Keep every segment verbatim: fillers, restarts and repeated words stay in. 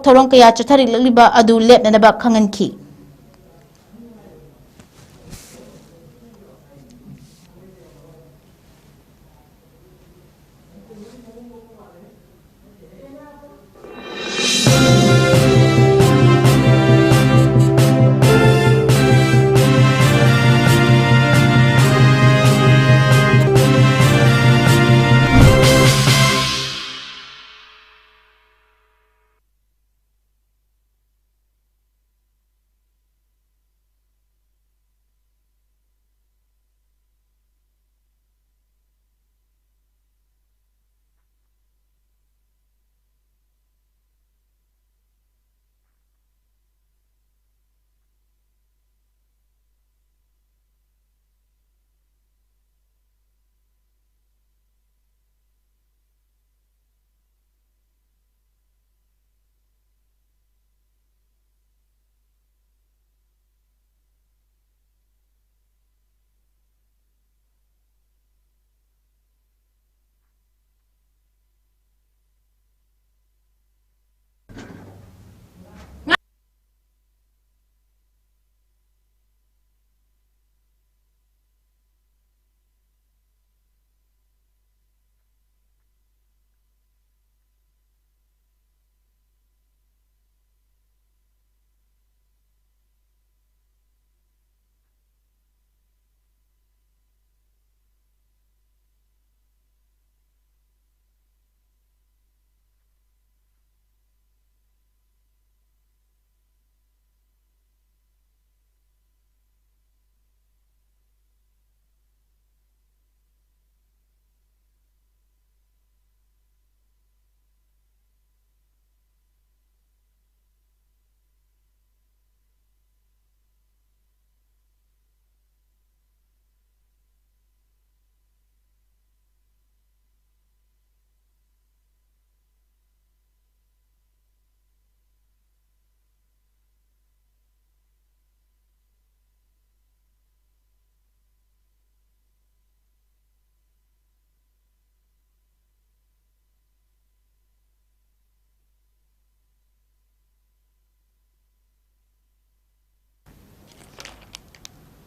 ꯊꯧꯔꯝ ꯀꯌꯥ ꯆꯠꯊꯔꯛꯂꯤꯕ ꯑꯗꯨ ꯂꯦꯞꯅꯅꯕ ꯈꯪꯍꯟꯈꯤ꯫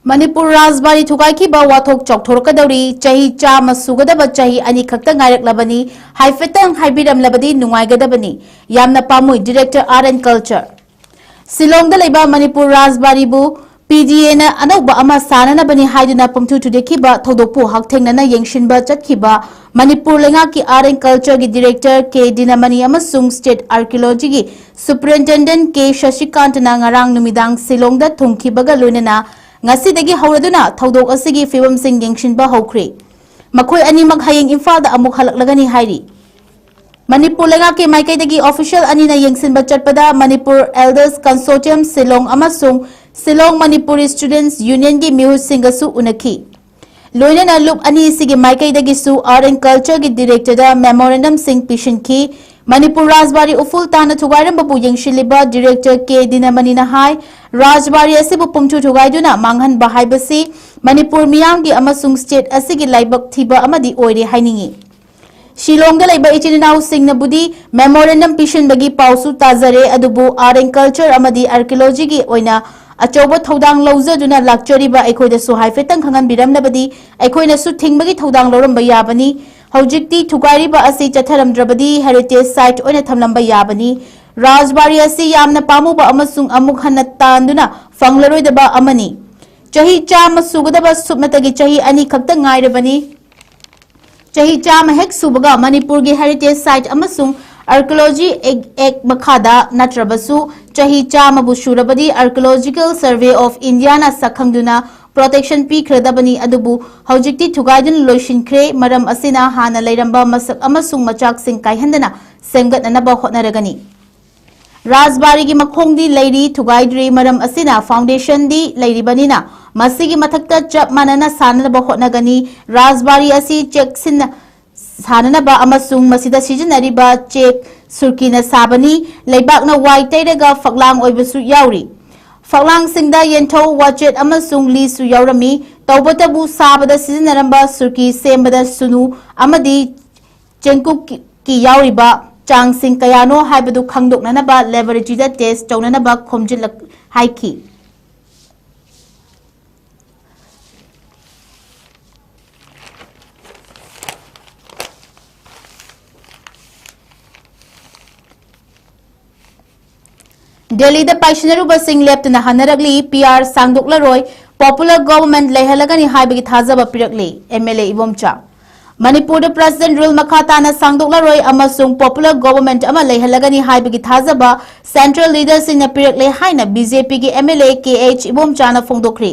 ꯃꯅꯤꯄꯨꯔ ꯔꯥꯖꯕꯥꯔꯤ ꯊꯨꯒꯥꯏꯈꯤꯕ ꯋꯥꯊꯣꯛ ꯆꯥꯎꯊꯣꯔꯛꯀꯗꯧꯔꯤ꯫ ꯆꯍꯤ ꯆꯥꯝꯃ ꯁꯨꯒꯗꯕ ꯆꯍꯤ ꯑꯅꯤ ꯈꯛꯇ ꯉꯥꯏꯔꯛꯂꯕꯅꯤ꯫ ꯍꯥꯏꯐꯦꯠꯇꯪ ꯍꯥꯏꯕꯤꯔꯝꯂꯕꯗꯤ ꯅꯨꯡꯉꯥꯏꯒꯗꯕꯅꯤ꯫ ꯌꯥꯝꯅ ꯄꯥꯝꯃꯨꯏ꯫ Director Art and Culture꯫ ꯁꯤꯂꯣꯡꯗ ꯂꯩꯕ ꯃꯅꯤꯄꯨꯔ ꯔꯥꯖꯕꯥꯔꯤꯕꯨ ꯄꯤ ꯗꯤ ꯑꯦꯅ ꯑꯅꯧꯕ ꯑꯃ ꯁꯥꯅꯅꯕꯅꯤ ꯍꯥꯏꯗꯨꯅ ꯄꯨꯝꯊꯨ ꯊꯨꯗꯦꯛꯈꯤꯕ ꯊꯧꯗꯣꯛꯄꯨ ꯍꯛꯊꯦꯡꯅꯅ ꯌꯦꯡꯁꯤꯟꯕ ꯆꯠꯈꯤꯕ ꯃꯅꯤꯄꯨꯔ ꯂꯩꯉꯥꯛꯀꯤ Art and Cultureꯒꯤ Director ꯀꯦ ꯗꯤꯅꯃꯅꯤ ꯑꯃꯁꯨꯡ State Archaeologyꯒꯤ Superintendent ꯀꯦ ꯁꯁꯤꯀꯥꯟꯇꯅ ꯉꯔꯥꯡ ꯅꯨꯃꯤꯗꯥꯡ ꯁꯤꯂꯣꯡꯗ ꯊꯨꯡꯈꯤꯕꯒ ꯂꯣꯏꯅꯅ ꯉꯁꯤꯗꯒꯤ ꯍꯧꯔꯗꯨꯅ ꯊꯧꯗꯣꯛ ꯑꯁꯤꯒꯤ ꯐꯤꯕꯝꯁꯤꯡ ꯌꯦꯡꯁꯤꯟꯕ ꯍꯧꯈ꯭ꯔꯦ꯫ ꯃꯈꯣꯏ ꯑꯅꯤꯃꯛ ꯍꯌꯦꯡ ꯏꯝꯐꯥꯜꯗ ꯑꯃꯨꯛ ꯍꯜꯂꯛꯂꯒꯅꯤ ꯍꯥꯏꯔꯤ꯫ ꯃꯅꯤꯄꯨꯔ ꯂꯩꯉꯥꯛꯀꯤ ꯃꯥꯏꯀꯩꯗꯒꯤ official ꯑꯅꯤꯅ ꯌꯦꯡꯁꯤꯟꯕ ꯆꯠꯄꯗ ꯃꯅꯤꯄꯨꯔ Elders Consortium ꯁꯤꯂꯣꯡ ꯑꯃꯁꯨꯡ ꯁꯤꯂꯣꯡ ꯃꯅꯤꯄꯨꯔꯤ Students Unionꯒꯤ ꯃꯤꯍꯨꯠꯁꯤꯡꯒꯁꯨ ꯎꯅꯈꯤ꯫ ꯂꯣꯏꯅꯅ ꯂꯨꯞ ꯑꯅꯤꯁꯤꯒꯤ ꯃꯥꯏꯀꯩꯗꯒꯤꯁꯨ Art and Cultureꯒꯤ Directorꯗ memorandumꯁꯤꯡ ꯄꯤꯁꯤꯟꯈꯤ꯫ ꯃꯅꯤꯄꯨꯔ ꯔꯥꯖꯕꯥꯔꯤ ꯎꯐꯨꯜ ꯇꯥꯅ ꯊꯨꯒꯥꯏꯔꯝꯕꯕꯨ ꯌꯦꯡꯁꯤꯜꯂꯤꯕ Director ꯀꯦ ꯗꯤꯅꯃꯅꯤꯅ ꯍꯥꯏ, ꯔꯥꯖꯕꯥꯔꯤ ꯑꯁꯤꯕꯨ ꯄꯨꯝꯊꯨ ꯊꯨꯒꯥꯏꯗꯨꯅ ꯃꯥꯡꯍꯟꯕ ꯍꯥꯏꯕꯁꯤ ꯃꯅꯤꯄꯨꯔ ꯃꯤꯌꯥꯝꯒꯤ ꯑꯃꯁꯨꯡ state ꯑꯁꯤꯒꯤ ꯂꯥꯏꯕꯛ ꯊꯤꯕ ꯑꯃꯗꯤ ꯑꯣꯏꯔꯦ ꯍꯥꯏꯅꯤꯡꯏ꯫ ꯁꯤꯂꯣꯡꯗ ꯂꯩꯕ ꯏꯆꯤꯟ ꯏꯅꯥꯎꯁꯤꯡꯅꯕꯨꯗꯤ memorandum ꯄꯤꯁꯤꯟꯕꯒꯤ ꯄꯥꯎꯁꯨ ꯇꯥꯖꯔꯦ, ꯑꯗꯨꯕꯨ Art and Culture ꯑꯃꯗꯤ Archaeologyꯒꯤ ꯑꯣꯏꯅ ꯑꯆꯧꯕ ꯊꯧꯗꯥꯡ ꯂꯧꯖꯗꯨꯅ ꯂꯥꯛꯆꯔꯤꯕ ꯑꯩꯈꯣꯏꯗꯁꯨ ꯍꯥꯏꯐꯦꯠꯇꯪ ꯈꯪꯍꯟꯕꯤꯔꯝꯂꯕꯗꯤ ꯑꯩꯈꯣꯏꯅꯁꯨ ꯊꯤꯡꯕꯒꯤ ꯊꯧꯗꯥꯡ ꯂꯧꯔꯝꯕ ꯌꯥꯕꯅꯤ꯫ ꯍꯧꯖꯤꯛꯇꯤ ꯊꯨꯒꯥꯏꯔꯤꯕ ꯑꯁꯤ ꯆꯠꯊꯔꯝꯗ꯭ꯔꯕꯗꯤ heritage site ꯑꯣꯏꯅ ꯊꯝꯂꯝꯕ ꯌꯥꯕꯅꯤ꯫ ꯔꯥꯖꯕꯥꯔꯤ ꯑꯁꯤ ꯌꯥꯝꯅ ꯄꯥꯝꯃꯨꯕ ꯑꯃꯁꯨꯡ ꯑꯃꯨꯛ ꯍꯟꯅ ꯇꯥꯟꯗꯨꯅ ꯐꯪꯂꯔꯣꯏꯗꯕ ꯑꯃꯅꯤ꯫ ꯆꯍꯤ ꯆꯥꯝꯃ ꯁꯨꯒꯗꯕ ꯁꯨꯞꯅꯇꯒꯤ ꯆꯍꯤ ꯑꯅꯤ ꯈꯛꯇ ꯉꯥꯏꯔꯕꯅꯤ꯫ ꯆꯍꯤ ꯆꯥꯝꯃ ꯍꯦꯛ ꯁꯨꯕꯒ ꯃꯅꯤꯄꯨꯔꯒꯤ heritage site ꯑꯃꯁꯨꯡ Archaeology Act ꯃꯈꯥꯗ ꯅꯠꯇ꯭ꯔꯕꯁꯨ ꯆꯍꯤ ꯆꯥꯝꯃꯕꯨ ꯁꯨꯔꯕꯗꯤ Archaeological Survey of Indiaꯅ ꯁꯛꯈꯪꯗꯨꯅ protection ꯄꯤꯈ꯭ꯔꯗꯕꯅꯤ, ꯑꯗꯨꯕꯨ ꯍꯧꯖꯤꯛꯇꯤ ꯊꯨꯒꯥꯏꯗꯨꯅ ꯂꯣꯏꯁꯤꯟꯈ꯭ꯔꯦ꯫ ꯃꯔꯝ ꯑꯁꯤꯅ ꯍꯥꯟꯅ ꯂꯩꯔꯝꯕ ꯃꯁꯛ ꯑꯃꯁꯨꯡ ꯃꯆꯥꯛꯁꯤꯡ ꯀꯥꯏꯍꯟꯗꯅ ꯁꯦꯝꯒꯠꯅꯅꯕ ꯍꯣꯠꯅꯔꯒꯅꯤ꯫ ꯔꯥꯖꯕꯥꯔꯤꯒꯤ ꯃꯈꯣꯡꯗꯤ ꯂꯩꯔꯤ, ꯊꯨꯒꯥꯏꯗ꯭ꯔꯤ꯫ ꯃꯔꯝ ꯑꯁꯤꯅ foundationꯗꯤ ꯂꯩꯔꯤꯕꯅꯤꯅ ꯃꯁꯤꯒꯤ ꯃꯊꯛꯇ ꯆꯞ ꯃꯥꯟꯅꯅ ꯁꯥꯅꯅꯕ ꯍꯣꯠꯅꯒꯅꯤ꯫ ꯔꯥꯖꯕꯥꯔꯤ ꯑꯁꯤ ꯆꯦꯛꯁꯤꯟꯅ ꯁꯥꯅꯅꯕ ꯑꯃꯁꯨꯡ ꯃꯁꯤꯗ ꯁꯤꯖꯤꯟꯅꯔꯤꯕ ꯆꯦꯛ ꯁꯨꯔꯀꯤꯅ ꯁꯥꯕꯅꯤ꯫ ꯂꯩꯕꯥꯛꯅ ꯋꯥꯏ ꯇꯩꯔꯒ ꯐꯛꯂꯥꯡ ꯑꯣꯏꯕꯁꯨ ꯌꯥꯎꯔꯤ꯫ ꯐꯛꯂꯥꯡꯁꯤꯡꯗ ꯌꯦꯟꯊꯧ, ꯋꯥꯆꯦꯠ ꯑꯃꯁꯨꯡ ꯂꯤꯁꯨ ꯌꯥꯎꯔꯝꯃꯤ꯫ ꯇꯧꯕꯇꯕꯨ ꯁꯥꯕꯗ ꯁꯤꯖꯤꯟꯅꯔꯝꯕ ꯁꯨꯔꯀꯤ ꯁꯦꯝꯕꯗ ꯁꯨꯅꯨ ꯑꯃꯗꯤ ꯆꯦꯡꯀꯨꯞꯀꯤ ꯌꯥꯎꯔꯤꯕ ꯆꯥꯡꯁꯤꯡ ꯀꯌꯥꯅꯣ ꯍꯥꯏꯕꯗꯨ ꯈꯪꯗꯣꯛꯅꯅꯕ laboratoryꯗ test ꯇꯧꯅꯅꯕ ꯈꯣꯝꯖꯤꯜꯂꯛ ꯍꯥꯏꯈꯤ꯫ ꯗꯦꯜꯂꯤꯗ ꯄꯥꯏꯁꯤꯟꯅꯔꯨꯕꯁꯤꯡ ꯂꯦꯞꯇꯅ ꯍꯟꯅꯔꯛꯂꯤ꯫ ꯄꯤ ꯑꯥꯔ ꯁꯥꯡꯗꯣꯛꯂꯔꯣꯏ, ꯄꯣꯄꯨꯂꯔ ꯒꯣꯚꯔꯟꯃꯦꯟꯠ ꯂꯩꯍꯜꯂꯒꯅꯤ ꯍꯥꯏꯕꯒꯤ ꯊꯥꯖꯕ ꯄꯤꯔꯛꯂꯤ ꯑꯦꯝ ꯑꯦꯜ ꯑꯦ ꯏꯕꯣꯝꯆꯥ꯫ ꯃꯅꯤꯄꯨꯔꯗ ꯄ꯭ꯔꯦꯁꯤꯗꯦꯟꯠ ꯔꯨꯜ ꯃꯈꯥ ꯇꯥꯅ ꯁꯥꯡꯗꯣꯛꯂꯔꯣꯏ ꯑꯃꯁꯨꯡ ꯄꯣꯄꯨꯂꯔ ꯒꯣꯚꯔꯟꯃꯦꯟꯠ ꯑꯃ ꯂꯩꯍꯜꯂꯒꯅꯤ ꯍꯥꯏꯕꯒꯤ ꯊꯥꯖꯕ ꯁꯦꯟꯇ꯭ꯔꯦꯜ ꯂꯤꯗꯔꯁꯤꯡꯅ ꯄꯤꯔꯛꯂꯦ ꯍꯥꯏꯅ ꯕꯤ ꯖꯦ ꯄꯤꯒꯤ M L A K H ꯏꯕꯣꯝꯆꯥꯅ ꯐꯣꯡꯗꯣꯛꯈ꯭ꯔꯤ꯫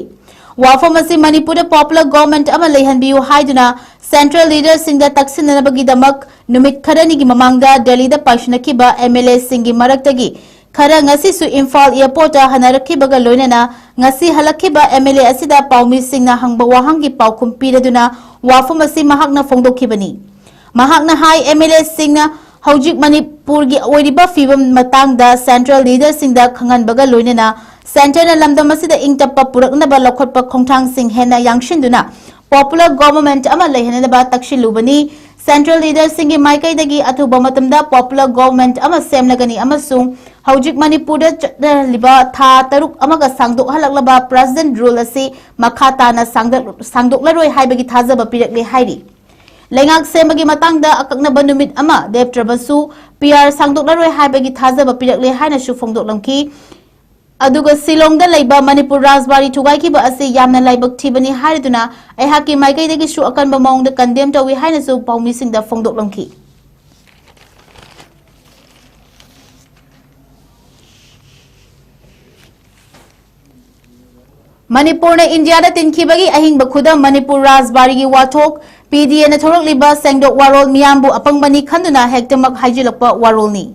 ꯋꯥꯐꯝ ꯑꯁꯤ ꯃꯅꯤꯄꯨꯔꯗ ꯄꯣꯄꯨꯂꯔ ꯒꯣꯚꯔꯟꯃꯦꯟꯠ ꯑꯃ ꯂꯩꯍꯟꯕꯤꯌꯨ ꯍꯥꯏꯗꯨꯅ ꯁꯦꯟꯇ꯭ꯔꯦꯜ ꯂꯤꯗꯔꯁꯤꯡꯗ ꯇꯛꯁꯤꯟꯅꯅꯕꯒꯤꯗꯃꯛ ꯅꯨꯃꯤꯠ ꯈꯔꯅꯤꯒꯤ ꯃꯃꯥꯡꯗ ꯗꯦꯜꯂꯤꯗ ꯄꯥꯏꯁꯤꯟꯅꯈꯤꯕ ꯑꯦꯝ ꯑꯦꯜ ꯑꯦꯁꯤꯡꯒꯤ ꯃꯔꯛꯇꯒꯤ ꯈꯔ ꯉꯁꯤꯁꯨ ꯏꯝꯐꯥꯜ ꯑꯦꯌꯔꯄꯣꯔꯠꯇ ꯍꯟꯅꯔꯛꯈꯤꯕꯒ ꯂꯣꯏꯅꯅ ꯉꯁꯤ ꯍꯜꯂꯛꯈꯤꯕ ꯑꯦꯝ ꯑꯦꯜ ꯑꯦ ꯑꯁꯤꯗ ꯄꯥꯎꯃꯤꯁꯤꯡꯅ ꯍꯪꯕ ꯋꯥꯍꯪꯒꯤ ꯄꯥꯎꯈꯨꯝ ꯄꯤꯔꯗꯨꯅ ꯋꯥꯐꯝ ꯑꯁꯤ ꯃꯍꯥꯛꯅ ꯐꯣꯡꯗꯣꯛꯈꯤꯕꯅꯤ꯫ ꯃꯍꯥꯛꯅ ꯍꯥꯏ, ꯑꯦꯝ ꯑꯦꯜ ꯑꯦꯁꯤꯡꯅ ꯍꯧꯖꯤꯛ ꯃꯅꯤꯄꯨꯔꯒꯤ ꯑꯣꯏꯔꯤꯕ ꯐꯤꯕꯝ ꯃꯇꯥꯡꯗ ꯁꯦꯟꯇ꯭ꯔꯦꯜ ꯂꯤꯗꯔꯁꯤꯡꯗ ꯈꯪꯍꯟꯕꯒ ꯂꯣꯏꯅꯅ ꯁꯦꯟꯇꯔꯅ ꯂꯝꯗꯝ ꯑꯁꯤꯗ ꯏꯪ ꯇꯞꯄ ꯄꯨꯔꯛꯅꯕ ꯂꯧꯈꯠꯄ ꯈꯣꯡꯊꯥꯡꯁꯤꯡ ꯍꯦꯟꯅ ꯌꯥꯡꯁꯤꯟꯗꯨꯅ ꯄꯣꯄꯨꯂꯔ ꯒꯣꯚꯔꯟꯃꯦꯟꯠ ꯑꯃ ꯂꯩꯍꯟꯅꯕ ꯇꯛꯁꯤꯜꯂꯨꯕꯅꯤ꯫ ꯁꯦꯟꯇ꯭ꯔꯦꯜ ꯂꯤꯗꯔꯁꯤꯡꯒꯤ ꯃꯥꯏꯀꯩꯗꯒꯤ ꯑꯊꯨꯕ ꯃꯇꯝꯗ ꯄꯣꯄꯨꯂꯔ ꯒꯣꯚꯔꯟꯃꯦꯟꯠ ꯑꯃ ꯁꯦꯝꯂꯒꯅꯤ ꯑꯃꯁꯨꯡ ꯍꯧꯖꯤꯛ ꯃꯅꯤꯄꯨꯔꯗ ꯆꯠꯅꯔꯤꯕ ꯊꯥ ꯇꯔꯨꯛ ꯑꯃꯒ ꯁꯥꯡꯗꯣꯛꯍꯜꯂꯛꯂꯕ ꯄ꯭ꯔꯦꯁꯤꯗꯦꯟꯠ ꯔꯨꯜ ꯑꯁꯤ ꯃꯈꯥ ꯇꯥꯅ ꯁꯥꯡꯗꯛ-, ꯁꯥꯡꯗꯣꯛꯂꯔꯣꯏ ꯍꯥꯏꯕꯒꯤ ꯊꯥꯖꯕ ꯄꯤꯔꯛꯂꯦ ꯍꯥꯏꯔꯤ꯫ ꯂꯩꯉꯥꯛ ꯁꯦꯝꯕꯒꯤ ꯃꯇꯥꯡꯗ ꯑꯀꯛꯅꯕ ꯅꯨꯃꯤꯠ ꯑꯃ ꯂꯦꯞꯇ꯭ꯔꯕꯁꯨ ꯄꯤ ꯑꯥꯔ ꯁꯥꯡꯗꯣꯛꯂꯔꯣꯏ ꯍꯥꯏꯕꯒꯤ ꯊꯥꯖꯕ ꯄꯤꯔꯛꯂꯦ ꯍꯥꯏꯅꯁꯨ ꯐꯣꯡꯗꯣꯛꯂꯝꯈꯤ꯫ ꯑꯗꯨꯒ ꯁꯤꯂꯣꯡꯗ ꯂꯩꯕ ꯃꯅꯤꯄꯨꯔ ꯔꯥꯖꯕꯥꯔꯤ ꯊꯨꯒꯥꯏꯈꯤꯕ ꯑꯁꯤ ꯌꯥꯝꯅ ꯂꯥꯏꯕꯛ ꯊꯤꯕꯅꯤ ꯍꯥꯏꯔꯗꯨꯅ ꯑꯩꯍꯥꯛꯀꯤ ꯃꯥꯏꯀꯩꯗꯒꯤꯁꯨ ꯑꯀꯟꯕ ꯃꯑꯣꯡꯗ ꯀꯟꯗꯦꯝ ꯇꯧꯏ ꯍꯥꯏꯅꯁꯨ ꯄꯥꯎꯃꯤꯁꯤꯡꯗ ꯐꯣꯡꯗꯣꯛꯂꯝꯈꯤ꯫ ꯃꯅꯤꯄꯨꯔꯅ ꯏꯟꯗꯤꯌꯥꯗ ꯇꯤꯟꯈꯤꯕꯒꯤ ꯑꯍꯤꯡꯕ ꯈꯨꯗꯝ ꯃꯅꯤꯄꯨꯔ ꯔꯥꯖꯕꯥꯔꯤꯒꯤ ꯋꯥꯊꯣꯛ, ꯄꯤ ꯗꯤ ꯑꯦꯅ ꯊꯣꯔꯛꯂꯤꯕ ꯁꯦꯡꯗꯣꯛ ꯋꯥꯔꯣꯜ ꯃꯤꯌꯥꯝꯕꯨ ꯑꯄꯪꯕꯅꯤ ꯈꯟꯗꯨꯅ ꯍꯦꯛꯇꯃꯛ ꯍꯥꯏꯖꯤꯜꯂꯛꯄ ꯋꯥꯔꯣꯜꯅꯤ꯫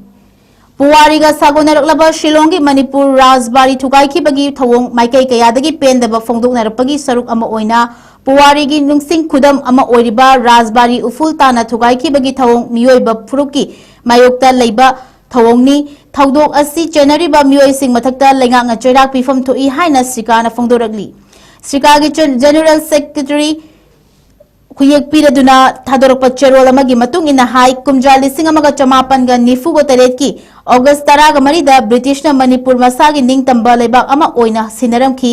ꯄꯨꯋꯥꯔꯤꯒ ꯁꯥꯒꯣꯟꯅꯔꯛꯂꯕ ꯁꯤꯂꯣꯡꯒꯤ ꯃꯅꯤꯄꯨꯔ ꯔꯥꯖꯕꯥꯔꯤ ꯊꯨꯒꯥꯏꯈꯤꯕꯒꯤ ꯊꯧꯑꯣꯡ ꯃꯥꯏꯀꯩ ꯀꯌꯥꯗꯒꯤ ꯄꯦꯟꯗꯕ ꯐꯣꯡꯗꯣꯛꯅꯔꯛꯄꯒꯤ ꯁꯔꯨꯛ ꯑꯃ ꯑꯣꯏꯅ ꯄꯨꯋꯥꯔꯤꯒꯤ ꯅꯤꯡꯁꯤꯡ ꯈꯨꯗꯝ ꯑꯃ ꯑꯣꯏꯔꯤꯕ ꯔꯥꯖꯕꯥꯔꯤ ꯎꯐꯨꯜ ꯇꯥꯅ ꯊꯨꯒꯥꯏꯈꯤꯕꯒꯤ ꯊꯧꯑꯣꯡ ꯃꯤꯑꯣꯏꯕ ꯐꯨꯔꯨꯞꯀꯤ ꯃꯥꯌꯣꯛꯇ ꯂꯩꯕ ꯊꯧꯑꯣꯡꯅꯤ꯫ ꯊꯧꯗꯣꯛ ꯑꯁꯤ ꯆꯦꯟꯅꯔꯤꯕ ꯃꯤꯑꯣꯏꯁꯤꯡ ꯃꯊꯛꯇ ꯂꯩꯉꯥꯛꯅ ꯆꯩꯔꯥꯛ ꯄꯤꯐꯝ ꯊꯣꯛꯏ ꯍꯥꯏꯅ ꯁꯤꯀꯥꯅ ꯐꯣꯡꯗꯣꯔꯛꯂꯤ꯫ ꯁꯤꯀꯥꯒꯤ ꯆꯦ-, ꯖꯦꯅꯔꯦꯜ ꯁꯦꯀ꯭ꯔꯦꯇꯔꯤ ꯈꯨꯌꯦꯛ ꯄꯤꯔꯗꯨꯅ ꯊꯥꯗꯣꯔꯛꯄ ꯆꯦꯔꯣꯜ ꯑꯃꯒꯤ ꯃꯇꯨꯡ ꯏꯟꯅ ꯍꯥꯏ, ꯀꯨꯝꯖꯥ ꯂꯤꯁꯤꯡ ꯑꯃꯒ ꯆꯃꯥꯄꯟꯒ ꯅꯤꯐꯨꯒ ꯇꯔꯦꯠꯀꯤ ꯑꯣꯒꯁ ꯇꯔꯥꯒ ꯃꯔꯤꯗ ꯕ꯭ꯔꯤꯇꯤꯁꯅ ꯃꯅꯤꯄꯨꯔ ꯃꯁꯥꯒꯤ ꯅꯤꯡꯇꯝꯕ ꯂꯩꯕꯥꯛ ꯑꯃ ꯑꯣꯏꯅ ꯁꯤꯟꯅꯔꯝꯈꯤ꯫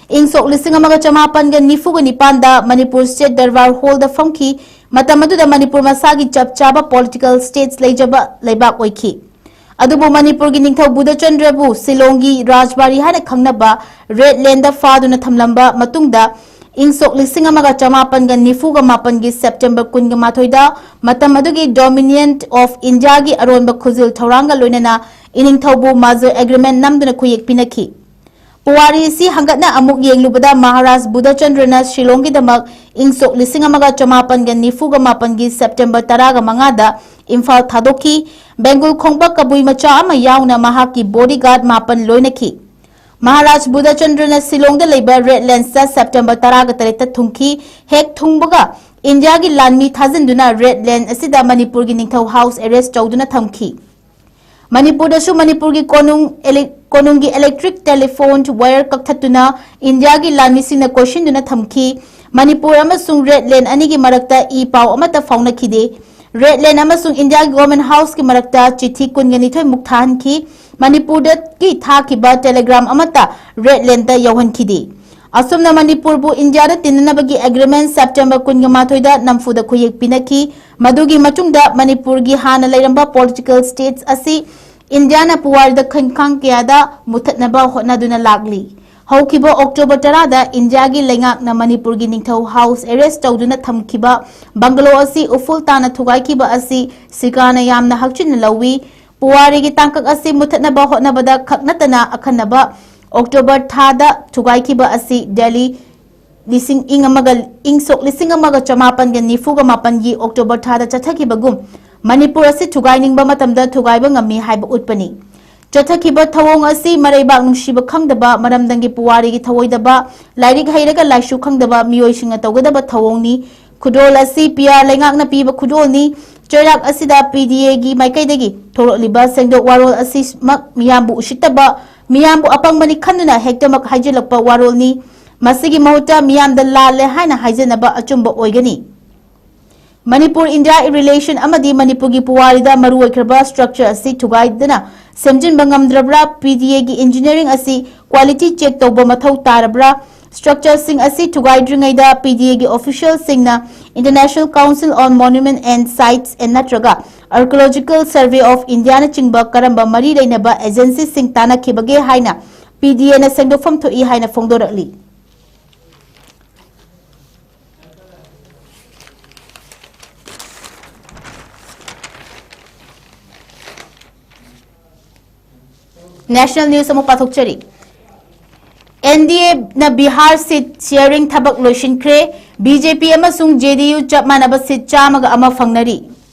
ꯏꯪ ꯁꯣꯛ ꯂꯤꯁꯤꯡ ꯑꯃꯒ ꯆꯃꯥꯄꯟꯒ ꯅꯤꯐꯨꯒ ꯅꯤꯄꯥꯟꯗ ꯃꯅꯤꯄꯨꯔ ꯁ꯭ꯇꯦꯠ ꯗꯔꯕꯥꯔ ꯍꯣꯜꯗ ꯐꯝꯈꯤ꯫ ꯃꯇꯝ ꯑꯗꯨꯗ ꯃꯅꯤꯄꯨꯔ ꯃꯁꯥꯒꯤ ꯆꯞ ꯆꯥꯕ ꯄꯣꯂꯤꯇꯤꯀꯦꯜ ꯁ꯭ꯇꯦꯠꯁ ꯂꯩꯖꯕ ꯂꯩꯕꯥꯛ ꯑꯣꯏꯈꯤ꯫ ꯑꯗꯨꯕꯨ ꯃꯅꯤꯄꯨꯔꯒꯤ ꯅꯤꯡꯊꯧ ꯕꯨꯙꯆꯟꯗ꯭ꯔꯕꯨ ꯁꯤꯂꯣꯡꯒꯤ ꯔꯥꯖꯕꯥꯔꯤ ꯍꯥꯏꯅ ꯈꯪꯅꯕ ꯔꯦꯗ ꯂꯦꯟꯗ ꯐꯥꯗꯨꯅ ꯊꯝꯂꯝꯕ ꯃꯇꯨꯡꯗ, ꯏꯪ ꯁꯣꯛ ꯂꯤꯁꯤꯡ ꯑꯃꯒ ꯆꯃꯥꯄꯟꯒ ꯅꯤꯐꯨꯒ ꯃꯥꯄꯟꯒꯤ ꯁꯦꯞꯇꯦꯝꯕꯔ ꯀꯨꯟꯒ ꯃꯥꯊꯣꯏꯗ ꯃꯇꯝ ꯑꯗꯨꯒꯤ Dominion of Indiaꯒꯤ ꯑꯔꯣꯟꯕ ꯈꯨꯖꯤꯜ ꯊꯧꯔꯥꯡꯒ ꯂꯣꯏꯅꯅ ꯏꯅꯤꯡꯊꯧꯕꯨ ꯃꯥꯖꯔ ꯑꯦꯒ꯭ꯔꯤꯃꯦꯟ ꯅꯝꯗꯨꯅ ꯈꯨꯌꯦꯛ ꯄꯤꯅꯈꯤ꯫ ꯄꯨꯋꯥꯔꯤ ꯑꯁꯤ ꯍꯪꯒꯠꯅ ꯑꯃꯨꯛ ꯌꯦꯡꯂꯨꯕꯗ ꯃꯍꯥꯔꯥꯖ ꯕꯨꯙꯆꯟꯗ꯭ꯔꯅ ꯁꯤꯂꯣꯡꯒꯤꯗꯃꯛ ꯏꯪ ꯁꯣꯛ ꯂꯤꯁꯤꯡ ꯑꯃꯒ ꯆꯃꯥꯄꯟꯒ ꯅꯤꯐꯨꯒ ꯃꯥꯄꯟꯒꯤ ꯁꯦꯞꯇꯦꯝꯕꯔ ꯇꯔꯥꯒ ꯃꯉꯥꯗ ꯏꯝꯐꯥꯜ ꯊꯥꯗꯣꯛꯈꯤ꯫ ꯕꯦꯡꯒꯨꯜ ꯈꯣꯡꯕ ꯀꯕꯨꯏ ꯃꯆꯥ ꯑꯃ ꯌꯥꯎꯅ ꯃꯍꯥꯛꯀꯤ ꯕꯣꯗꯤꯒꯥꯔꯗ ꯃꯥꯄꯟ ꯂꯣꯏꯅꯈꯤ꯫ ꯃꯍꯥꯔꯥꯖ ꯕꯨꯙꯆꯟꯗ꯭ꯔꯅ ꯁꯤꯂꯣꯡꯗ ꯂꯩꯕ ꯔꯦꯗ ꯂꯦꯟꯁꯇ ꯁꯦꯞꯇꯦꯝꯕꯔ ꯇꯔꯥꯒ ꯇꯔꯦꯠꯇ ꯊꯨꯡꯈꯤ꯫ ꯍꯦꯛ ꯊꯨꯡꯕꯒ ꯏꯟꯗꯤꯌꯥꯒꯤ ꯂꯥꯟꯃꯤ ꯊꯥꯖꯤꯟꯗꯨꯅ ꯔꯦꯗ ꯂꯦꯟ ꯑꯁꯤꯗ ꯃꯅꯤꯄꯨꯔꯒꯤ ꯅꯤꯡꯊꯧ ꯍꯥꯎꯁ ꯑꯦꯔꯦꯁ ꯇꯧꯗꯨꯅ ꯊꯝꯈꯤ꯫ ꯃꯅꯤꯄꯨꯔꯗꯁꯨ ꯃꯅꯤꯄꯨꯔꯒꯤ ꯀꯣꯅꯨꯡ ele-, ꯀꯣꯅꯨꯡꯒꯤ electric telephone wire ꯀꯛꯊꯠꯇꯨꯅ ꯏꯟꯗꯤꯌꯥꯒꯤ ꯂꯥꯟꯃꯤꯁꯤꯡꯅ ꯀꯣꯏꯁꯤꯟꯗꯨꯅ ꯊꯝꯈꯤ꯫ ꯃꯅꯤꯄꯨꯔ ꯑꯃꯁꯨꯡ ꯔꯦꯗ ꯂꯦꯟ ꯑꯅꯤꯒꯤ ꯃꯔꯛꯇ ꯏ ꯄꯥꯎ ꯑꯃꯠꯇ ꯐꯥꯎꯅꯈꯤꯗꯦ꯫ ꯔꯦꯗ ꯂꯦꯟ ꯑꯃꯁꯨꯡ ꯏꯟꯗꯤꯌꯥꯒꯤ ꯒꯣꯚꯔꯟꯃꯦꯟꯠ ꯍꯥꯎꯁꯀꯤ ꯃꯔꯛꯇ ꯆꯤꯊꯤ ꯀꯨꯟꯒ ꯅꯤꯊꯣꯏꯃꯨꯛ ꯊꯥꯍꯟꯈꯤ꯫ ꯃꯅꯤꯄꯨꯔꯗꯒꯤ ꯊꯥꯈꯤꯕ ꯇꯦꯂꯤꯒ꯭ꯔꯥꯝ ꯑꯃꯠꯇ ꯔꯦꯗ ꯂꯦꯟꯗ ꯌꯧꯍꯟꯈꯤꯗꯦ꯫ ꯑꯁꯨꯝꯅ ꯃꯅꯤꯄꯨꯔꯕꯨ ꯏꯟꯗꯤꯌꯥꯗ ꯇꯤꯟꯅꯅꯕꯒꯤ ꯑꯦꯒ꯭ꯔꯤꯃꯦꯟ ꯁꯦꯞꯇꯦꯝꯕꯔ ꯀꯨꯟꯒ ꯃꯥꯊꯣꯏꯗ ꯅꯝꯐꯨꯗ ꯈꯨꯌꯦꯛ ꯄꯤꯅꯈꯤ꯫ ꯃꯗꯨꯒꯤ ꯃꯇꯨꯡꯗ ꯃꯅꯤꯄꯨꯔꯒꯤ ꯍꯥꯟꯅ ꯂꯩꯔꯝꯕ ꯄꯣꯂꯤꯇꯤꯀꯦꯜ ꯁ꯭ꯇꯦꯠꯁ ꯑꯁꯤ ꯏꯟꯗꯤꯌꯥꯅ ꯄꯨꯋꯥꯔꯤꯗ ꯈꯣꯡꯊꯥꯡ ꯀꯌꯥꯗ ꯃꯨꯊꯠꯅꯕ ꯍꯣꯠꯅꯗꯨꯅ ꯂꯥꯛꯂꯤ꯫ ꯍꯧꯈꯤꯕ ꯑꯣꯛꯇꯣꯕꯔ ꯇꯔꯥꯗ ꯏꯟꯗꯤꯌꯥꯒꯤ ꯂꯩꯉꯥꯛꯅ ꯃꯅꯤꯄꯨꯔꯒꯤ ꯅꯤꯡꯊꯧ ꯍꯥꯎꯁ ꯑꯦꯔꯦꯁ ꯇꯧꯗꯨꯅ ꯊꯝꯈꯤꯕ ꯕꯪꯒꯂꯣ ꯑꯁꯤ ꯎꯐꯨꯜ ꯇꯥꯅ ꯊꯨꯒꯥꯏꯈꯤꯕ ꯑꯁꯤ ꯁꯤꯀꯥꯅ ꯌꯥꯝꯅ ꯍꯛꯆꯤꯟꯅ ꯂꯧꯏ꯫ ꯄꯨꯋꯥꯔꯤꯒꯤ ꯇꯥꯡꯀꯛ ꯑꯁꯤ ꯃꯨꯊꯠꯅꯕ ꯍꯣꯠꯅꯕꯗ ꯈꯛ ꯅꯠꯇꯅ ꯑꯈꯟꯅꯕ ꯑꯣꯛꯇꯣꯕꯔ ꯊꯥꯗ ꯊꯨꯒꯥꯏꯈꯤꯕ ꯑꯁꯤ ꯗꯦꯜꯂꯤ ꯂꯤꯁꯤꯡ, ꯏꯪ ꯑꯃꯒ, ꯏꯪ ꯁꯣꯛ ꯂꯤꯁꯤꯡ ꯑꯃꯒ ꯆꯃꯥꯄꯟꯒ ꯅꯤꯐꯨꯒ ꯃꯥꯄꯟꯒꯤ ꯑꯣꯛꯇꯣꯕꯔ ꯊꯥꯗ ꯆꯠꯊꯈꯤꯕꯒꯨꯝ ꯃꯅꯤꯄꯨꯔ ꯑꯁꯤ ꯊꯨꯒꯥꯏꯅꯤꯡꯕ ꯃꯇꯝꯗ ꯊꯨꯒꯥꯏꯕ ꯉꯝꯃꯤ ꯍꯥꯏꯕ ꯎꯠꯄꯅꯤ꯫ ꯆꯠꯊꯈꯤꯕ ꯊꯧꯑꯣꯡ ꯑꯁꯤ ꯃꯔꯩꯕꯥꯛ ꯅꯨꯡꯁꯤꯕ ꯈꯪꯗꯕ, ꯃꯔꯝꯗꯝꯒꯤ ꯄꯨꯋꯥꯔꯤꯒꯤ ꯊꯧꯑꯣꯏꯗꯕ, ꯂꯥꯏꯔꯤꯛ ꯍꯩꯔꯒ ꯂꯥꯏꯁꯨ ꯈꯪꯗꯕ ꯃꯤꯑꯣꯏꯁꯤꯡꯅ ꯇꯧꯒꯗꯕ ꯊꯧꯑꯣꯡꯅꯤ꯫ ꯈꯨꯗꯣꯜ ꯑꯁꯤ ꯄꯤ ꯑꯥꯔ ꯂꯩꯉꯥꯛꯅ ꯄꯤꯕ ꯈꯨꯗꯣꯜꯅꯤ꯫ ꯆꯩꯔꯥꯛ ꯑꯁꯤꯗ ꯄꯤ ꯗꯤ ꯑꯦꯒꯤ ꯃꯥꯏꯀꯩꯗꯒꯤ ꯊꯣꯛꯂꯛꯂꯤꯕ ꯁꯦꯡꯗꯣꯛ ꯋꯥꯔꯣꯜ ꯑꯁꯤꯃꯛ ꯃꯤꯌꯥꯝꯕꯨ ꯎꯁꯤꯠꯇꯕ, ꯃꯤꯌꯥꯝꯕꯨ ꯑꯄꯪꯕꯅꯤ ꯈꯟꯗꯨꯅ ꯍꯦꯛꯇꯃꯛ ꯍꯥꯏꯖꯤꯜꯂꯛꯄ ꯋꯥꯔꯣꯜꯅꯤ꯫ ꯃꯁꯤꯒꯤ ꯃꯍꯨꯠꯇ ꯃꯤꯌꯥꯝꯗ ꯂꯥꯜꯂꯦ ꯍꯥꯏꯅ ꯍꯥꯏꯖꯅꯕ ꯑꯆꯨꯝꯕ ꯑꯣꯏꯒꯅꯤ꯫ ꯃꯅꯤꯄꯨꯔ ꯏꯟꯗꯤꯌꯥ ꯔꯤꯂꯦꯁꯟ ꯑꯃꯗꯤ ꯃꯅꯤꯄꯨꯔꯒꯤ ꯄꯨꯋꯥꯔꯤꯗ ꯃꯔꯨꯑꯣꯏꯈ꯭ꯔꯕ ꯁ꯭ꯇ꯭ꯔꯛꯆꯔ ꯑꯁꯤ ꯊꯨꯒꯥꯏꯗꯅ ꯁꯦꯝꯖꯤꯟꯕ ꯉꯝꯗ꯭ꯔꯕ꯭ꯔꯥ? ꯄꯤ ꯗꯤ ꯑꯦꯒꯤ ꯏꯟꯖꯤꯅꯤꯌꯥꯔꯤꯡ ꯑꯁꯤ ꯀ꯭ꯋꯥꯂꯤꯇꯤ ꯆꯦꯛ ꯇꯧꯕ ꯃꯊꯧ ꯇꯥꯔꯕ꯭ꯔꯥ? ꯁ꯭ꯇ꯭ꯔꯛꯆꯔꯁꯤꯡ ꯑꯁꯤ ꯊꯨꯒꯥꯏꯗ꯭ꯔꯤꯉꯩꯗ ꯄꯤ ꯗꯤ ꯑꯦꯒꯤ ꯑꯣꯐꯤꯁꯤꯌꯦꯜꯁꯤꯡꯅ International Council on Monument and Sites and ꯅꯠꯇ꯭ꯔꯒ Archaeological Survey of Indiaꯅꯆꯤꯡꯕ ꯀꯔꯝꯕ ꯃꯔꯤ ꯂꯩꯅꯕ agencyꯁꯤꯡ ꯇꯥꯟꯅꯈꯤꯕꯒꯦ ꯍꯥꯏꯅ P D Aꯅ ꯁꯦꯡꯗꯣꯛꯐꯝ ꯊꯣꯛꯏ ꯍꯥꯏꯅ ꯐꯣꯡꯗꯣꯔꯛꯂꯤ꯫ National news ꯑꯃꯨꯛ ꯄꯥꯊꯣꯛꯆꯔꯤ꯫ N D Aꯅ Bihar seat sharing ꯊꯕꯛ ꯂꯣꯏꯁꯤꯟꯈ꯭ꯔꯦ꯫ B J P ꯑꯃꯁꯨꯡ J D U ꯆꯞ ꯃꯥꯟꯅꯕ seat ꯆꯥꯝꯃꯒ ꯑꯃ ꯐꯪꯅꯔꯤ꯫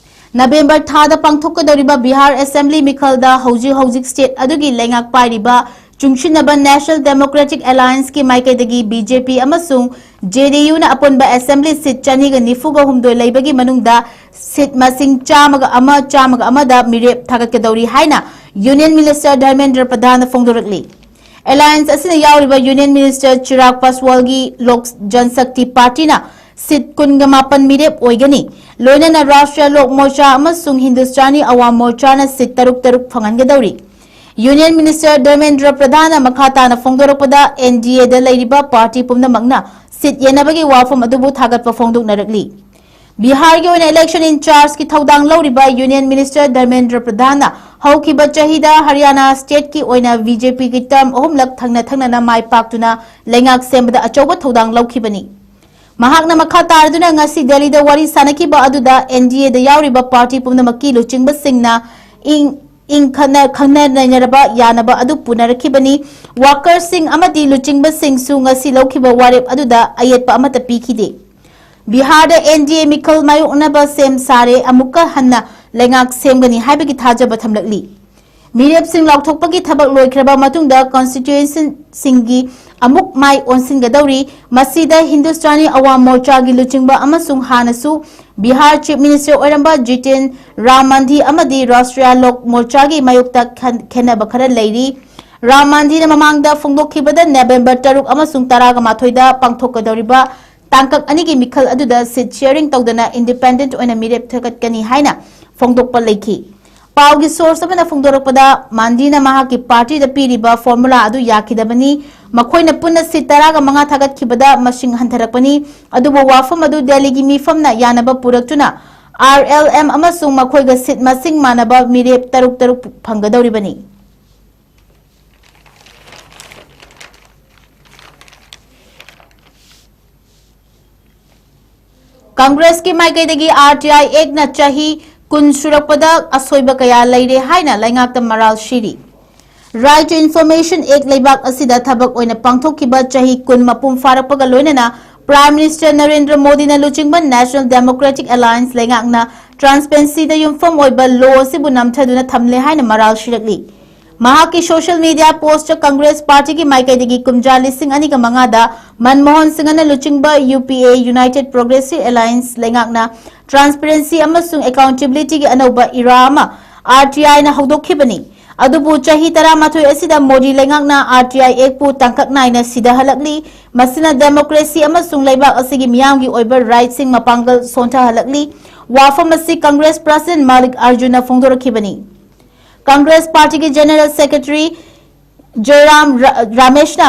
ꯅꯕꯦꯝꯕꯔ ꯊꯥꯗ ꯄꯥꯡꯊꯣꯛꯀꯗꯧꯔꯤꯕ ꯕꯤꯍꯥꯔ assembly ꯃꯤꯈꯜꯗ ꯍꯧꯖꯤꯛ ꯍꯧꯖꯤꯛ state ꯑꯗꯨꯒꯤ ꯂꯩꯉꯥꯛ ꯄꯥꯏꯔꯤꯕ ꯆꯨꯡꯁꯤꯟꯅꯕ National Democratic Allianceꯀꯤ ꯃꯥꯏꯀꯩꯗꯒꯤ B J P ꯑꯃꯁꯨꯡ J D Uꯅ ꯑꯄꯨꯟꯕ assembly seat ꯆꯅꯤꯒ ꯅꯤꯐꯨꯒ ꯍꯨꯝꯗꯣꯏ ꯂꯩꯕꯒꯤ ꯃꯅꯨꯡꯗ seat ꯃꯁꯤꯡ ꯆꯥꯝꯃꯒ ꯑꯃ, ꯆꯥꯝꯃꯒ ꯑꯃꯗ ꯃꯤꯔꯦꯞ ꯊꯥꯒꯠꯀꯗꯧꯔꯤ ꯍꯥꯏꯅ Union Minister ꯙꯔꯃꯦꯟꯗ꯭ꯔ ꯄ꯭ꯔꯙꯥꯟꯅ ꯐꯣꯡꯗꯣꯔꯛꯂꯤ꯫ Alliance ꯑꯁꯤꯅ ꯌꯥꯎꯔꯤꯕ Union Minister ꯆꯤꯔꯥꯒ ꯄꯥꯁꯋꯥꯜꯒꯤ ꯂꯣꯛ ꯖꯟꯁꯛꯇꯤ ꯄꯥꯔꯇꯤꯅ seat ꯀꯨꯟꯒ ꯃꯥꯄꯟ ꯃꯤꯔꯦꯞ ꯑꯣꯏꯒꯅꯤ꯫ ꯂꯣꯏꯅꯅ ꯔꯥꯁꯇ꯭ꯔꯤꯌꯥ ꯂꯣꯛ ꯃꯣꯔꯆꯥ ꯑꯃꯁꯨꯡ ꯍꯤꯟꯗꯨꯁꯇꯥꯅꯤ ꯑꯋꯥꯝ ꯃꯣꯔꯆꯥꯅ seat ꯇꯔꯨꯛ ꯇꯔꯨꯛ ꯐꯪꯍꯟꯒꯗꯧꯔꯤ꯫ Union Minister ꯙꯔꯃꯦꯟꯗ꯭ꯔ ꯄ꯭ꯔꯙꯥꯟꯅ ꯃꯈꯥ ꯇꯥꯅ ꯐꯣꯡꯗꯣꯔꯛꯄꯗ, N D Aꯗ ꯂꯩꯔꯤꯕ ꯄꯥꯔꯇꯤ ꯄꯨꯝꯅꯃꯛꯅ seat ꯌꯦꯟꯅꯕꯒꯤ ꯋꯥꯐꯝ ꯑꯗꯨꯕꯨ ꯊꯥꯒꯠꯄ ꯐꯣꯡꯗꯣꯛꯅꯔꯛꯂꯤ꯫ ꯕꯤꯍꯥꯔꯒꯤ ꯑꯣꯏꯅ election in chargeꯀꯤ ꯊꯧꯗꯥꯡ ꯂꯧꯔꯤꯕ Union Minister ꯙꯔꯃꯦꯟꯗ꯭ꯔ ꯄ꯭ꯔꯙꯥꯟꯅ ꯍꯧꯈꯤꯕ ꯆꯍꯤꯗ ꯍꯔꯤꯌꯥꯅꯥ stateꯀꯤ ꯑꯣꯏꯅ B J Pꯒꯤ term ꯑꯍꯨꯝꯂꯛ ꯊꯪꯅ ꯊꯪꯅꯅ ꯃꯥꯏ ꯄꯥꯛꯇꯨꯅ ꯂꯩꯉꯥꯛ ꯁꯦꯝꯕꯗ ꯑꯆꯧꯕ ꯊꯧꯗꯥꯡ ꯂꯧꯈꯤꯕꯅꯤ꯫ ꯃꯍꯥꯛꯅ ꯃꯈꯥ ꯇꯥꯔꯗꯨꯅ ꯉꯁꯤ ꯗꯦꯜꯂꯤꯗ ꯋꯥꯔꯤ ꯁꯥꯅꯈꯤꯕ ꯑꯗꯨꯗ N D Aꯗ ꯌꯥꯎꯔꯤꯕ ꯄꯥꯔꯇꯤ ꯄꯨꯝꯅꯃꯛꯀꯤ ꯂꯨꯆꯤꯡꯕꯁꯤꯡꯅ ꯏꯪ, ꯏꯪ ꯈꯠꯅ, ꯈꯪꯅ ꯅꯩꯅꯔꯕ ꯌꯥꯅꯕ ꯑꯗꯨ ꯄꯨꯅꯔꯛꯈꯤꯕꯅꯤ꯫ Workerꯁꯤꯡ ꯑꯃꯗꯤ ꯂꯨꯆꯤꯡꯕꯁꯤꯡꯁꯨ ꯉꯁꯤ ꯂꯧꯈꯤꯕ ꯋꯥꯔꯦꯞ ꯑꯗꯨꯗ ꯑꯌꯦꯠꯄ ꯑꯃꯠꯇ ꯄꯤꯈꯤꯗꯦ꯫ ꯕꯤꯍꯥꯔꯗ N D A ꯃꯤꯈꯜ ꯃꯥꯌꯣꯛꯅꯕ ꯁꯦꯝ ꯁꯥꯔꯦ, ꯑꯃꯨꯛꯀ ꯍꯟꯅ ꯂꯩꯉꯥꯛ ꯁꯦꯝꯒꯅꯤ ꯍꯥꯏꯕꯒꯤ ꯊꯥꯖꯕ ꯊꯝꯂꯛꯂꯤ꯫ ꯃꯤꯔꯦꯞꯁꯤꯡ ꯂꯥꯎꯊꯣꯛꯄꯒꯤ ꯊꯕꯛ ꯂꯣꯏꯈ꯭ꯔꯕ ꯃꯇꯨꯡꯗ constituencyꯁꯤꯡꯒꯤ ꯑꯃꯨꯛ ꯃꯥꯏ ꯑꯣꯟꯁꯤꯟꯒꯗꯧꯔꯤ꯫ ꯃꯁꯤꯗ ꯍꯤꯟꯗꯨꯁꯇꯥꯅꯤ ꯑꯋꯥꯝ ꯃꯣꯔꯆꯥꯒꯤ ꯂꯨꯆꯤꯡꯕ ꯑꯃꯁꯨꯡ ꯍꯥꯟꯅꯁꯨ ꯕꯤꯍꯥꯔ Chief Minister ꯑꯣꯏꯔꯝꯕ ꯖꯤꯇꯦꯟ ꯔꯥꯝ ꯃꯥꯟꯙꯤ ꯑꯃꯗꯤ ꯔꯥꯁꯇ꯭ꯔꯤꯌꯥ ꯂꯣꯛ ꯃꯣꯔꯆꯥꯒꯤ ꯃꯥꯌꯣꯛꯇ ꯈꯟ-, ꯈꯦꯟꯅꯕ ꯈꯔ ꯂꯩꯔꯤ꯫ ꯔꯥꯝ ꯃꯥꯟꯙꯤꯅ ꯃꯃꯥꯡꯗ ꯐꯣꯡꯗꯣꯛꯈꯤꯕꯗ ꯅꯕꯦꯝꯕꯔ ꯇꯔꯨꯛ ꯑꯃꯁꯨꯡ ꯇꯔꯥꯒ ꯃꯥꯊꯣꯏꯗ ꯄꯥꯡꯊꯣꯛꯀꯗꯧꯔꯤꯕ ꯇꯥꯡꯀꯛ ꯑꯅꯤꯒꯤ ꯃꯤꯈꯜ ꯑꯗꯨꯗ seat sharing ꯇꯧꯗꯅ independent ꯑꯣꯏꯅ ꯃꯤꯔꯦꯞ ꯊꯥꯒꯠꯀꯅꯤ ꯍꯥꯏꯅ ꯐꯣꯡꯗꯣꯛꯄ ꯂꯩꯈꯤ꯫ ꯄꯥꯎꯒꯤ source ꯑꯃꯅ ꯐꯣꯡꯗꯣꯔꯛꯄꯗ, ꯃꯥꯟꯙꯤꯅ ꯃꯍꯥꯛꯀꯤ ꯄꯥꯔꯇꯤꯗ ꯄꯤꯔꯤꯕ formula ꯑꯗꯨ ꯌꯥꯈꯤꯗꯕꯅꯤ꯫ ꯃꯈꯣꯏꯅ ꯄꯨꯟꯅ ꯁꯤꯠ ꯇꯔꯥꯒ ꯃꯉꯥ ꯊꯥꯒꯠꯈꯤꯕꯗ ꯃꯁꯤꯡ ꯍꯟꯊꯔꯛꯄꯅꯤ꯫ ꯑꯗꯨꯕꯨ ꯋꯥꯐꯝ ꯑꯗꯨ ꯗꯦꯜꯂꯤꯒꯤ ꯃꯤꯐꯝꯅ ꯌꯥꯅꯕ ꯄꯨꯔꯛꯇꯨꯅ ꯑꯥꯔ ꯑꯦꯜ ꯑꯦꯝ ꯑꯃꯁꯨꯡ ꯃꯈꯣꯏꯒ ꯁꯤꯠ ꯃꯁꯤꯡ ꯃꯥꯟꯅꯕ ꯃꯤꯔꯦꯞ ꯇꯔꯨꯛ ꯇꯔꯨꯛ ꯐꯪꯒꯗꯧꯔꯤꯕꯅꯤ꯫ ꯀꯪꯒ꯭ꯔꯦꯁꯀꯤ ꯃꯥꯏꯀꯩꯗꯒꯤ ꯑꯥꯔ ꯇꯤ ꯑꯥꯏ ꯑꯦꯛꯅ ꯆꯍꯤ ꯀꯨꯟ ꯁꯨꯔꯛꯄꯗ ꯑꯁꯣꯏꯕ ꯀꯌꯥ ꯂꯩꯔꯦ ꯍꯥꯏꯅ ꯂꯩꯉꯥꯛꯇ ꯃꯔꯥꯜ ꯁꯤꯔꯤ꯫ Right to Information Act ꯂꯩꯕꯥꯛ ꯑꯁꯤꯗ ꯊꯕꯛ ꯑꯣꯏꯅ ꯄꯥꯡꯊꯣꯛꯈꯤꯕ ꯆꯍꯤ ꯀꯨꯟ ꯃꯄꯨꯡ ꯐꯥꯔꯛꯄꯒ ꯂꯣꯏꯅꯅ Prime Minister ꯅꯔꯦꯟꯗ꯭ꯔ ꯃꯣꯗꯤꯅ ꯂꯨꯆꯤꯡꯕ National Democratic Alliance ꯂꯩꯉꯥꯛꯅ transparencyꯗ ꯌꯨꯝꯐꯝ ꯑꯣꯏꯕ law ꯑꯁꯤꯕꯨ ꯅꯝꯊꯗꯨꯅ ꯊꯝꯂꯦ ꯍꯥꯏꯅ ꯃꯔꯥꯜ ꯁꯤꯔꯛꯂꯤ꯫ ꯃꯍꯥꯛꯀꯤ social media postꯇ ꯀꯪꯒ꯭ꯔꯦꯁ ꯄꯥꯔꯇꯤꯒꯤ ꯃꯥꯏꯀꯩꯗꯒꯤ ꯀꯨꯝꯖꯥ ꯂꯤꯁꯤꯡ ꯑꯅꯤꯒ ꯃꯉꯥꯗ ꯃꯟꯃꯣꯍꯟ ꯁꯤꯡꯍꯅ ꯂꯨꯆꯤꯡꯕ ꯌꯨ ꯄꯤ ꯑꯦ, United Progressive Alliance ꯂꯩꯉꯥꯛꯅ transparency ꯑꯃꯁꯨꯡ accountabilityꯒꯤ ꯑꯅꯧꯕ era ꯑꯃ, R T I, ꯅ ꯍꯧꯗꯣꯛꯈꯤꯕꯅꯤ꯫ ꯑꯗꯨꯕꯨ ꯆꯍꯤ ꯇꯔꯥꯃꯥꯊꯣꯏ ꯑꯁꯤꯗ ꯃꯣꯗꯤ ꯂꯩꯉꯥꯛꯅ R T I Actꯄꯨ ꯇꯥꯡꯀꯛ ꯅꯥꯏꯅ ꯁꯤꯊꯍꯜꯂꯛꯂꯤ꯫ ꯃꯁꯤꯅ democracy ꯑꯃꯁꯨꯡ ꯂꯩꯕꯥꯛ ꯑꯁꯤꯒꯤ ꯃꯤꯌꯥꯝꯒꯤ ꯑꯣꯏꯕ rightꯁꯤꯡ ꯃꯄꯥꯡꯒꯜ ꯁꯣꯟꯊꯍꯜꯂꯛꯂꯤ꯫ ꯋꯥꯐꯝ ꯑꯁꯤ ꯀꯪꯒ꯭ꯔꯦꯁ president ꯃꯥꯂꯤꯛ ꯑꯔꯖꯨꯟꯅ ꯐꯣꯡꯗꯣꯔꯛꯈꯤꯕꯅꯤ꯫ ꯀꯪꯒ꯭ꯔꯦꯁ ꯄꯥꯔꯇꯤꯒꯤ General Secretary ꯖꯣꯏꯔꯥꯝ ꯔ-, ꯔꯥꯃꯦꯁꯅ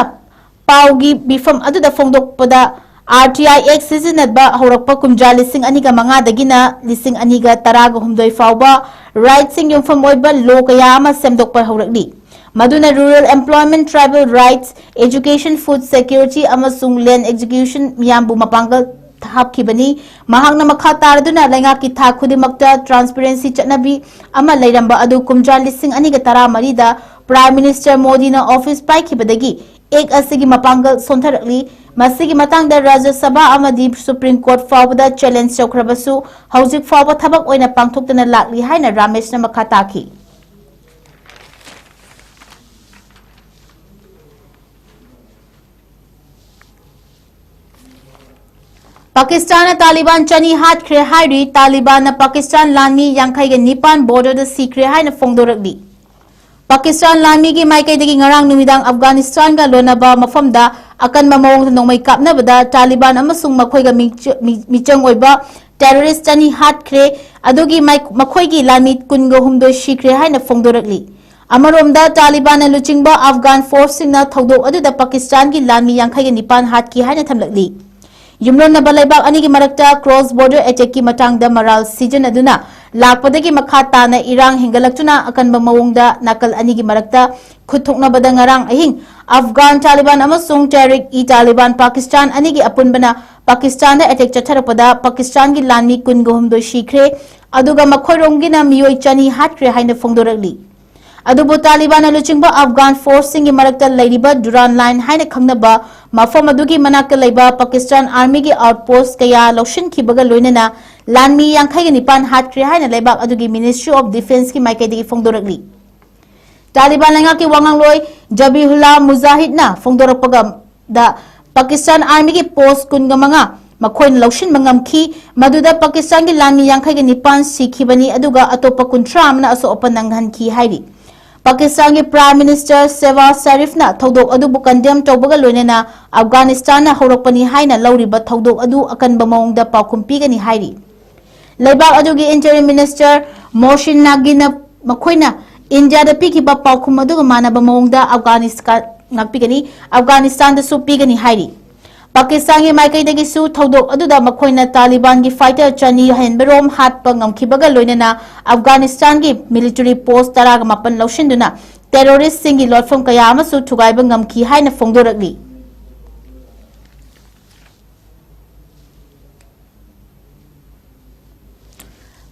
ꯄꯥꯎꯒꯤ ꯃꯤꯐꯝ ꯑꯗꯨꯗ ꯐꯣꯡꯗꯣꯛꯄꯗ, R T I Act ꯁꯤꯖꯤꯟꯅꯕ ꯍꯧꯔꯛꯄ ꯀꯨꯝꯖꯥ ꯂꯤꯁꯤꯡ ꯑꯅꯤꯒ ꯃꯉꯥꯗꯒꯤꯅ ꯂꯤꯁꯤꯡ ꯑꯅꯤꯒ ꯇꯔꯥꯒ ꯍꯨꯝꯗꯣꯏ ꯐꯥꯎꯕ rightꯁꯤꯡ ꯌꯨꯝꯐꯝ ꯑꯣꯏꯕ law ꯀꯌꯥ ꯑꯃ ꯁꯦꯝꯗꯣꯛꯄ ꯍꯧꯔꯛꯂꯤ꯫ ꯃꯗꯨꯅ rural employment, tribal rights, education, food security ꯑꯃꯁꯨꯡ land execution ꯃꯤꯌꯥꯝꯕꯨ ꯃꯄꯥꯡꯒꯜ ꯍꯥꯞꯈꯤꯕꯅꯤ꯫ ꯃꯍꯥꯛꯅ ꯃꯈꯥ ꯇꯥꯔꯗꯨꯅ ꯂꯩꯉꯥꯛꯀꯤ ꯊꯥꯛ ꯈꯨꯗꯤꯡꯃꯛꯇ transparency ꯆꯠꯅꯕꯤ ꯑꯃ ꯂꯩꯔꯝꯕ ꯑꯗꯨ ꯀꯨꯝꯖꯥ ꯂꯤꯁꯤꯡ ꯑꯅꯤꯒ ꯇꯔꯥꯃꯔꯤꯗ Prime Minister ꯃꯣꯗꯤꯅ office ꯄꯥꯏꯈꯤꯕꯗꯒꯤ Act ꯑꯁꯤꯒꯤ ꯃꯄꯥꯡꯒꯜ ꯁꯣꯟꯊꯔꯛꯂꯤ꯫ ꯃꯁꯤꯒꯤ ꯃꯇꯥꯡꯗ ꯔꯥꯖ꯭ꯌ ꯁꯚꯥ ꯑꯃꯗꯤ Supreme Court ꯐꯥꯎꯕꯗ challenge ꯇꯧꯈ꯭ꯔꯕꯁꯨ ꯍꯧꯖꯤꯛ ꯐꯥꯎꯕ ꯊꯕꯛ ꯑꯣꯏꯅ ꯄꯥꯡꯊꯣꯛꯇꯅ ꯂꯥꯛꯂꯤ ꯍꯥꯏꯅ ꯔꯥꯃꯦꯁꯅ ꯃꯈꯥ ꯇꯥꯈꯤ꯫ ꯄꯥꯀꯤꯁꯇꯥꯟꯅ ꯇꯥꯂꯤꯕꯥꯟ ꯆꯅꯤ ꯍꯥꯠꯈ꯭ꯔꯦ ꯍꯥꯏꯔꯤ꯫ ꯇꯥꯂꯤꯕꯥꯟꯅ ꯄꯥꯀꯤꯁꯇꯥꯟ ꯂꯥꯟꯃꯤ ꯌꯥꯡꯈꯩꯒ ꯅꯤꯄꯥꯟ borderꯗ ꯁꯤꯈ꯭ꯔꯦ ꯍꯥꯏꯅ ꯐꯣꯡꯗꯣꯔꯛꯂꯤ꯫ ꯄꯥꯀꯤꯁꯇꯥꯟ ꯂꯥꯟꯃꯤꯒꯤ ꯃꯥꯏꯀꯩꯗꯒꯤ ꯉꯔꯥꯡ ꯅꯨꯃꯤꯗꯥꯡ ꯑꯐꯒꯥꯅꯤꯁꯇꯥꯟꯒ ꯂꯣꯟꯅꯕ ꯃꯐꯝꯗ ꯑꯀꯟꯕ ꯃꯑꯣꯡꯗ ꯅꯣꯡꯃꯩ ꯀꯥꯞꯅꯕꯗ ꯇꯥꯂꯤꯕꯥꯟ ꯑꯃꯁꯨꯡ ꯃꯈꯣꯏꯒ ꯃꯤꯆ-, ꯃꯤ-, ꯃꯤꯆꯪ ꯑꯣꯏꯕ terrorist ꯆꯅꯤ ꯍꯥꯠꯈ꯭ꯔꯦ꯫ ꯑꯗꯨꯒꯤ ꯃꯥꯏ-, ꯃꯈꯣꯏꯒꯤ ꯂꯥꯟꯃꯤ ꯀꯨꯟꯒ ꯍꯨꯝꯗꯣꯏ ꯁꯤꯈ꯭ꯔꯦ ꯍꯥꯏꯅ ꯐꯣꯡꯗꯣꯔꯛꯂꯤ꯫ ꯑꯃꯔꯣꯝꯗ, ꯇꯥꯂꯤꯕꯥꯟꯅ ꯂꯨꯆꯤꯡꯕ ꯑꯐꯒꯥꯟ ꯐꯣꯔꯁꯁꯤꯡꯅ ꯊꯧꯗꯣꯛ ꯑꯗꯨꯗ ꯄꯥꯀꯤꯁꯇꯥꯟꯒꯤ ꯂꯥꯟꯃꯤ ꯌꯥꯡꯈꯩꯒ ꯅꯤꯄꯥꯟ ꯍꯥꯠꯈꯤ ꯍꯥꯏꯅ ꯊꯝꯂꯛꯂꯤ꯫ ꯌꯨꯝꯂꯣꯟꯅꯕ ꯂꯩꯕꯥꯛ ꯑꯅꯤꯒꯤ ꯃꯔꯛꯇ ꯀ꯭ꯔꯣꯁ ꯕꯣꯔꯗꯔ ꯑꯦꯇꯦꯛꯀꯤ ꯃꯇꯥꯡꯗ ꯃꯔꯥꯜ ꯁꯤꯖꯤꯟꯅꯗꯨꯅ ꯂꯥꯛꯄꯗꯒꯤ ꯃꯈꯥ ꯇꯥꯅ ꯏꯔꯥꯡ ꯍꯦꯟꯒꯠꯂꯛꯇꯨꯅ ꯑꯀꯟꯕ ꯃꯑꯣꯡꯗ ꯅꯥꯀꯜ ꯑꯅꯤꯒꯤ ꯃꯔꯛꯇ ꯈꯨꯠ ꯊꯣꯛꯅꯕꯗ ꯉꯔꯥꯡ ꯑꯍꯤꯡ ꯑꯐꯒꯥꯟ ꯇꯥꯂꯤꯕꯥꯟ ꯑꯃꯁꯨꯡ ꯇꯦꯍꯔꯤꯛ-ꯏ-ꯇꯥꯂꯤꯕꯥꯟ ꯄꯥꯀꯤꯁꯇꯥꯟ ꯑꯅꯤꯒꯤ ꯑꯄꯨꯟꯕꯅ ꯄꯥꯀꯤꯁꯇꯥꯟꯗ ꯑꯦꯇꯦꯛ ꯆꯠꯊꯔꯛꯄꯗ ꯄꯥꯀꯤꯁꯇꯥꯟꯒꯤ ꯂꯥꯟꯃꯤ ꯀꯨꯟꯒ ꯍꯨꯝꯗꯣꯏ ꯁꯤꯈ꯭ꯔꯦ, ꯑꯗꯨꯒ ꯃꯈꯣꯏꯔꯣꯝꯒꯤꯅ ꯃꯤꯑꯣꯏ ꯆꯅꯤ ꯍꯥꯠꯈ꯭ꯔꯦ ꯍꯥꯏꯅ ꯐꯣꯡꯗꯣꯔꯛꯂꯤ꯫ ꯑꯗꯨꯕꯨ ꯇꯥꯂꯤꯕꯥꯟꯅ ꯂꯨꯆꯤꯡꯕ ꯑꯐꯒꯥꯟ ꯐꯣꯔꯁꯁꯤꯡꯒꯤ ꯃꯔꯛꯇ ꯂꯩꯔꯤꯕ ꯗꯨꯔꯥꯟ ꯂꯥꯏꯟ ꯍꯥꯏꯅ ꯈꯪꯅꯕ ꯃꯐꯝ ꯑꯗꯨꯒꯤ ꯃꯅꯥꯛꯇ ꯂꯩꯕ ꯄꯥꯀꯤꯁꯇꯥꯟ ꯑꯥꯔꯃꯤꯒꯤ ꯑꯥꯎꯠꯄꯣꯁꯠ ꯀꯌꯥ ꯂꯧꯁꯤꯟꯈꯤꯕꯒ ꯂꯣꯏꯅꯅ ꯂꯥꯟꯃꯤ ꯌꯥꯡꯈꯩꯒ ꯅꯤꯄꯥꯟ ꯍꯥꯠꯈ꯭ꯔꯦ ꯍꯥꯏꯅ ꯂꯩꯕꯥꯛ ꯑꯗꯨꯒꯤ ꯃꯤꯅꯤꯁꯇ꯭ꯔꯤ ꯑꯣꯐ ꯗꯤꯐꯦꯟꯁꯀꯤ ꯃꯥꯏꯀꯩꯗꯒꯤ ꯐꯣꯡꯗꯣꯔꯛꯂꯤ꯫ ꯇꯥꯂꯤꯕꯥꯟ ꯂꯩꯉꯥꯛꯀꯤ ꯋꯥꯉꯥꯡꯂꯣꯏ ꯖꯕꯤꯍꯨꯜꯂꯥ ꯃꯨꯖꯥꯍꯤꯗꯅ ꯐꯣꯡꯗꯣꯔꯛꯄꯒ ꯗ ꯄꯥꯀꯤꯁꯇꯥꯟ ꯑꯥꯔꯃꯤꯒꯤ ꯄꯣꯁꯠ ꯀꯨꯟꯒ ꯃꯉꯥ ꯃꯈꯣꯏꯅ ꯂꯧꯁꯤꯟꯕ ꯉꯝꯈꯤ, ꯃꯗꯨꯗ ꯄꯥꯀꯤꯁꯇꯥꯟꯒꯤ ꯂꯥꯟꯃꯤ ꯌꯥꯡꯈꯩꯒ ꯅꯤꯄꯥꯟ ꯁꯤꯈꯤꯕꯅꯤ, ꯑꯗꯨꯒ ꯑꯇꯣꯞꯄ ꯀꯨꯟꯊ꯭ꯔꯥ ꯑꯃꯅ ꯑꯁꯣꯛ ꯑꯄꯟ ꯅꯪꯍꯟꯈꯤ ꯍꯥꯏꯔꯤ꯫ ꯄꯥꯀꯤꯁꯇꯥꯟꯒꯤ ꯄ꯭ꯔꯥꯏꯝ ꯃꯤꯅꯤꯁꯇꯔ ꯁꯦꯕꯥꯖ ꯁꯔꯤꯐꯅ ꯊꯧꯗꯣꯛ ꯑꯗꯨꯕꯨ ꯀꯟꯗꯦꯝ ꯇꯧꯕꯒ ꯂꯣꯏꯅꯅ ꯑꯐꯒꯥꯅꯤꯁꯇꯥꯟꯅ ꯍꯧꯔꯛꯄꯅꯤ ꯍꯥꯏꯅ ꯂꯧꯔꯤꯕ ꯊꯧꯗꯣꯛ ꯑꯗꯨ ꯑꯀꯟꯕ ꯃꯑꯣꯡꯗ ꯄꯥꯎꯈꯨꯝ ꯄꯤꯒꯅꯤ ꯍꯥꯏꯔꯤ꯫ ꯂꯩꯕꯥꯛ ꯑꯗꯨꯒꯤ ꯏꯟꯇꯔꯤꯝ ꯃꯤꯅꯤꯁꯇꯔ ꯃꯣꯍꯁꯤꯟ ꯅꯥꯒꯤꯅ ꯃꯈꯣꯏꯅ ꯏꯟꯗꯤꯌꯥꯗ ꯄꯤꯈꯤꯕ ꯄꯥꯎꯈꯨꯝ ꯑꯗꯨꯒ ꯃꯥꯟꯅꯕ ꯃꯑꯣꯡꯗ ꯑꯐꯒꯥꯅꯤꯁꯇꯥꯟ ꯉꯥꯛꯄꯤꯒꯅꯤ, ꯑꯐꯒꯥꯅꯤꯁꯇꯥꯟꯗꯁꯨ ꯄꯤꯒꯅꯤ ꯍꯥꯏꯔꯤ꯫ ꯄꯥꯀꯤꯁꯇꯥꯟꯒꯤ ꯃꯥꯏꯀꯩꯗꯒꯤꯁꯨ ꯊꯧꯗꯣꯛ ꯑꯗꯨꯗ ꯃꯈꯣꯏꯅ ꯇꯥꯂꯤꯕꯥꯟꯒꯤ ꯐꯥꯏꯇꯔ ꯆꯅꯤ ꯍꯦꯟꯕꯔꯣꯝ ꯍꯥꯠꯄ ꯉꯝꯈꯤꯕꯒ ꯂꯣꯏꯅꯅ ꯑꯐꯒꯥꯅꯤꯁꯇꯥꯟꯒꯤ ꯃꯤꯂꯤꯇꯔꯤ ꯄꯣꯁꯠ ꯇꯔꯥꯒ ꯃꯥꯄꯟ ꯂꯧꯁꯤꯟꯗꯨꯅ ꯇꯦꯔꯣꯔꯤꯁ꯭ꯠꯁꯤꯡꯒꯤ ꯂꯣꯠꯐꯝ ꯀꯌꯥ ꯑꯃꯁꯨ ꯊꯨꯒꯥꯏꯕ ꯉꯝꯈꯤ ꯍꯥꯏꯅ ꯐꯣꯡꯗꯣꯔꯛꯂꯤ꯫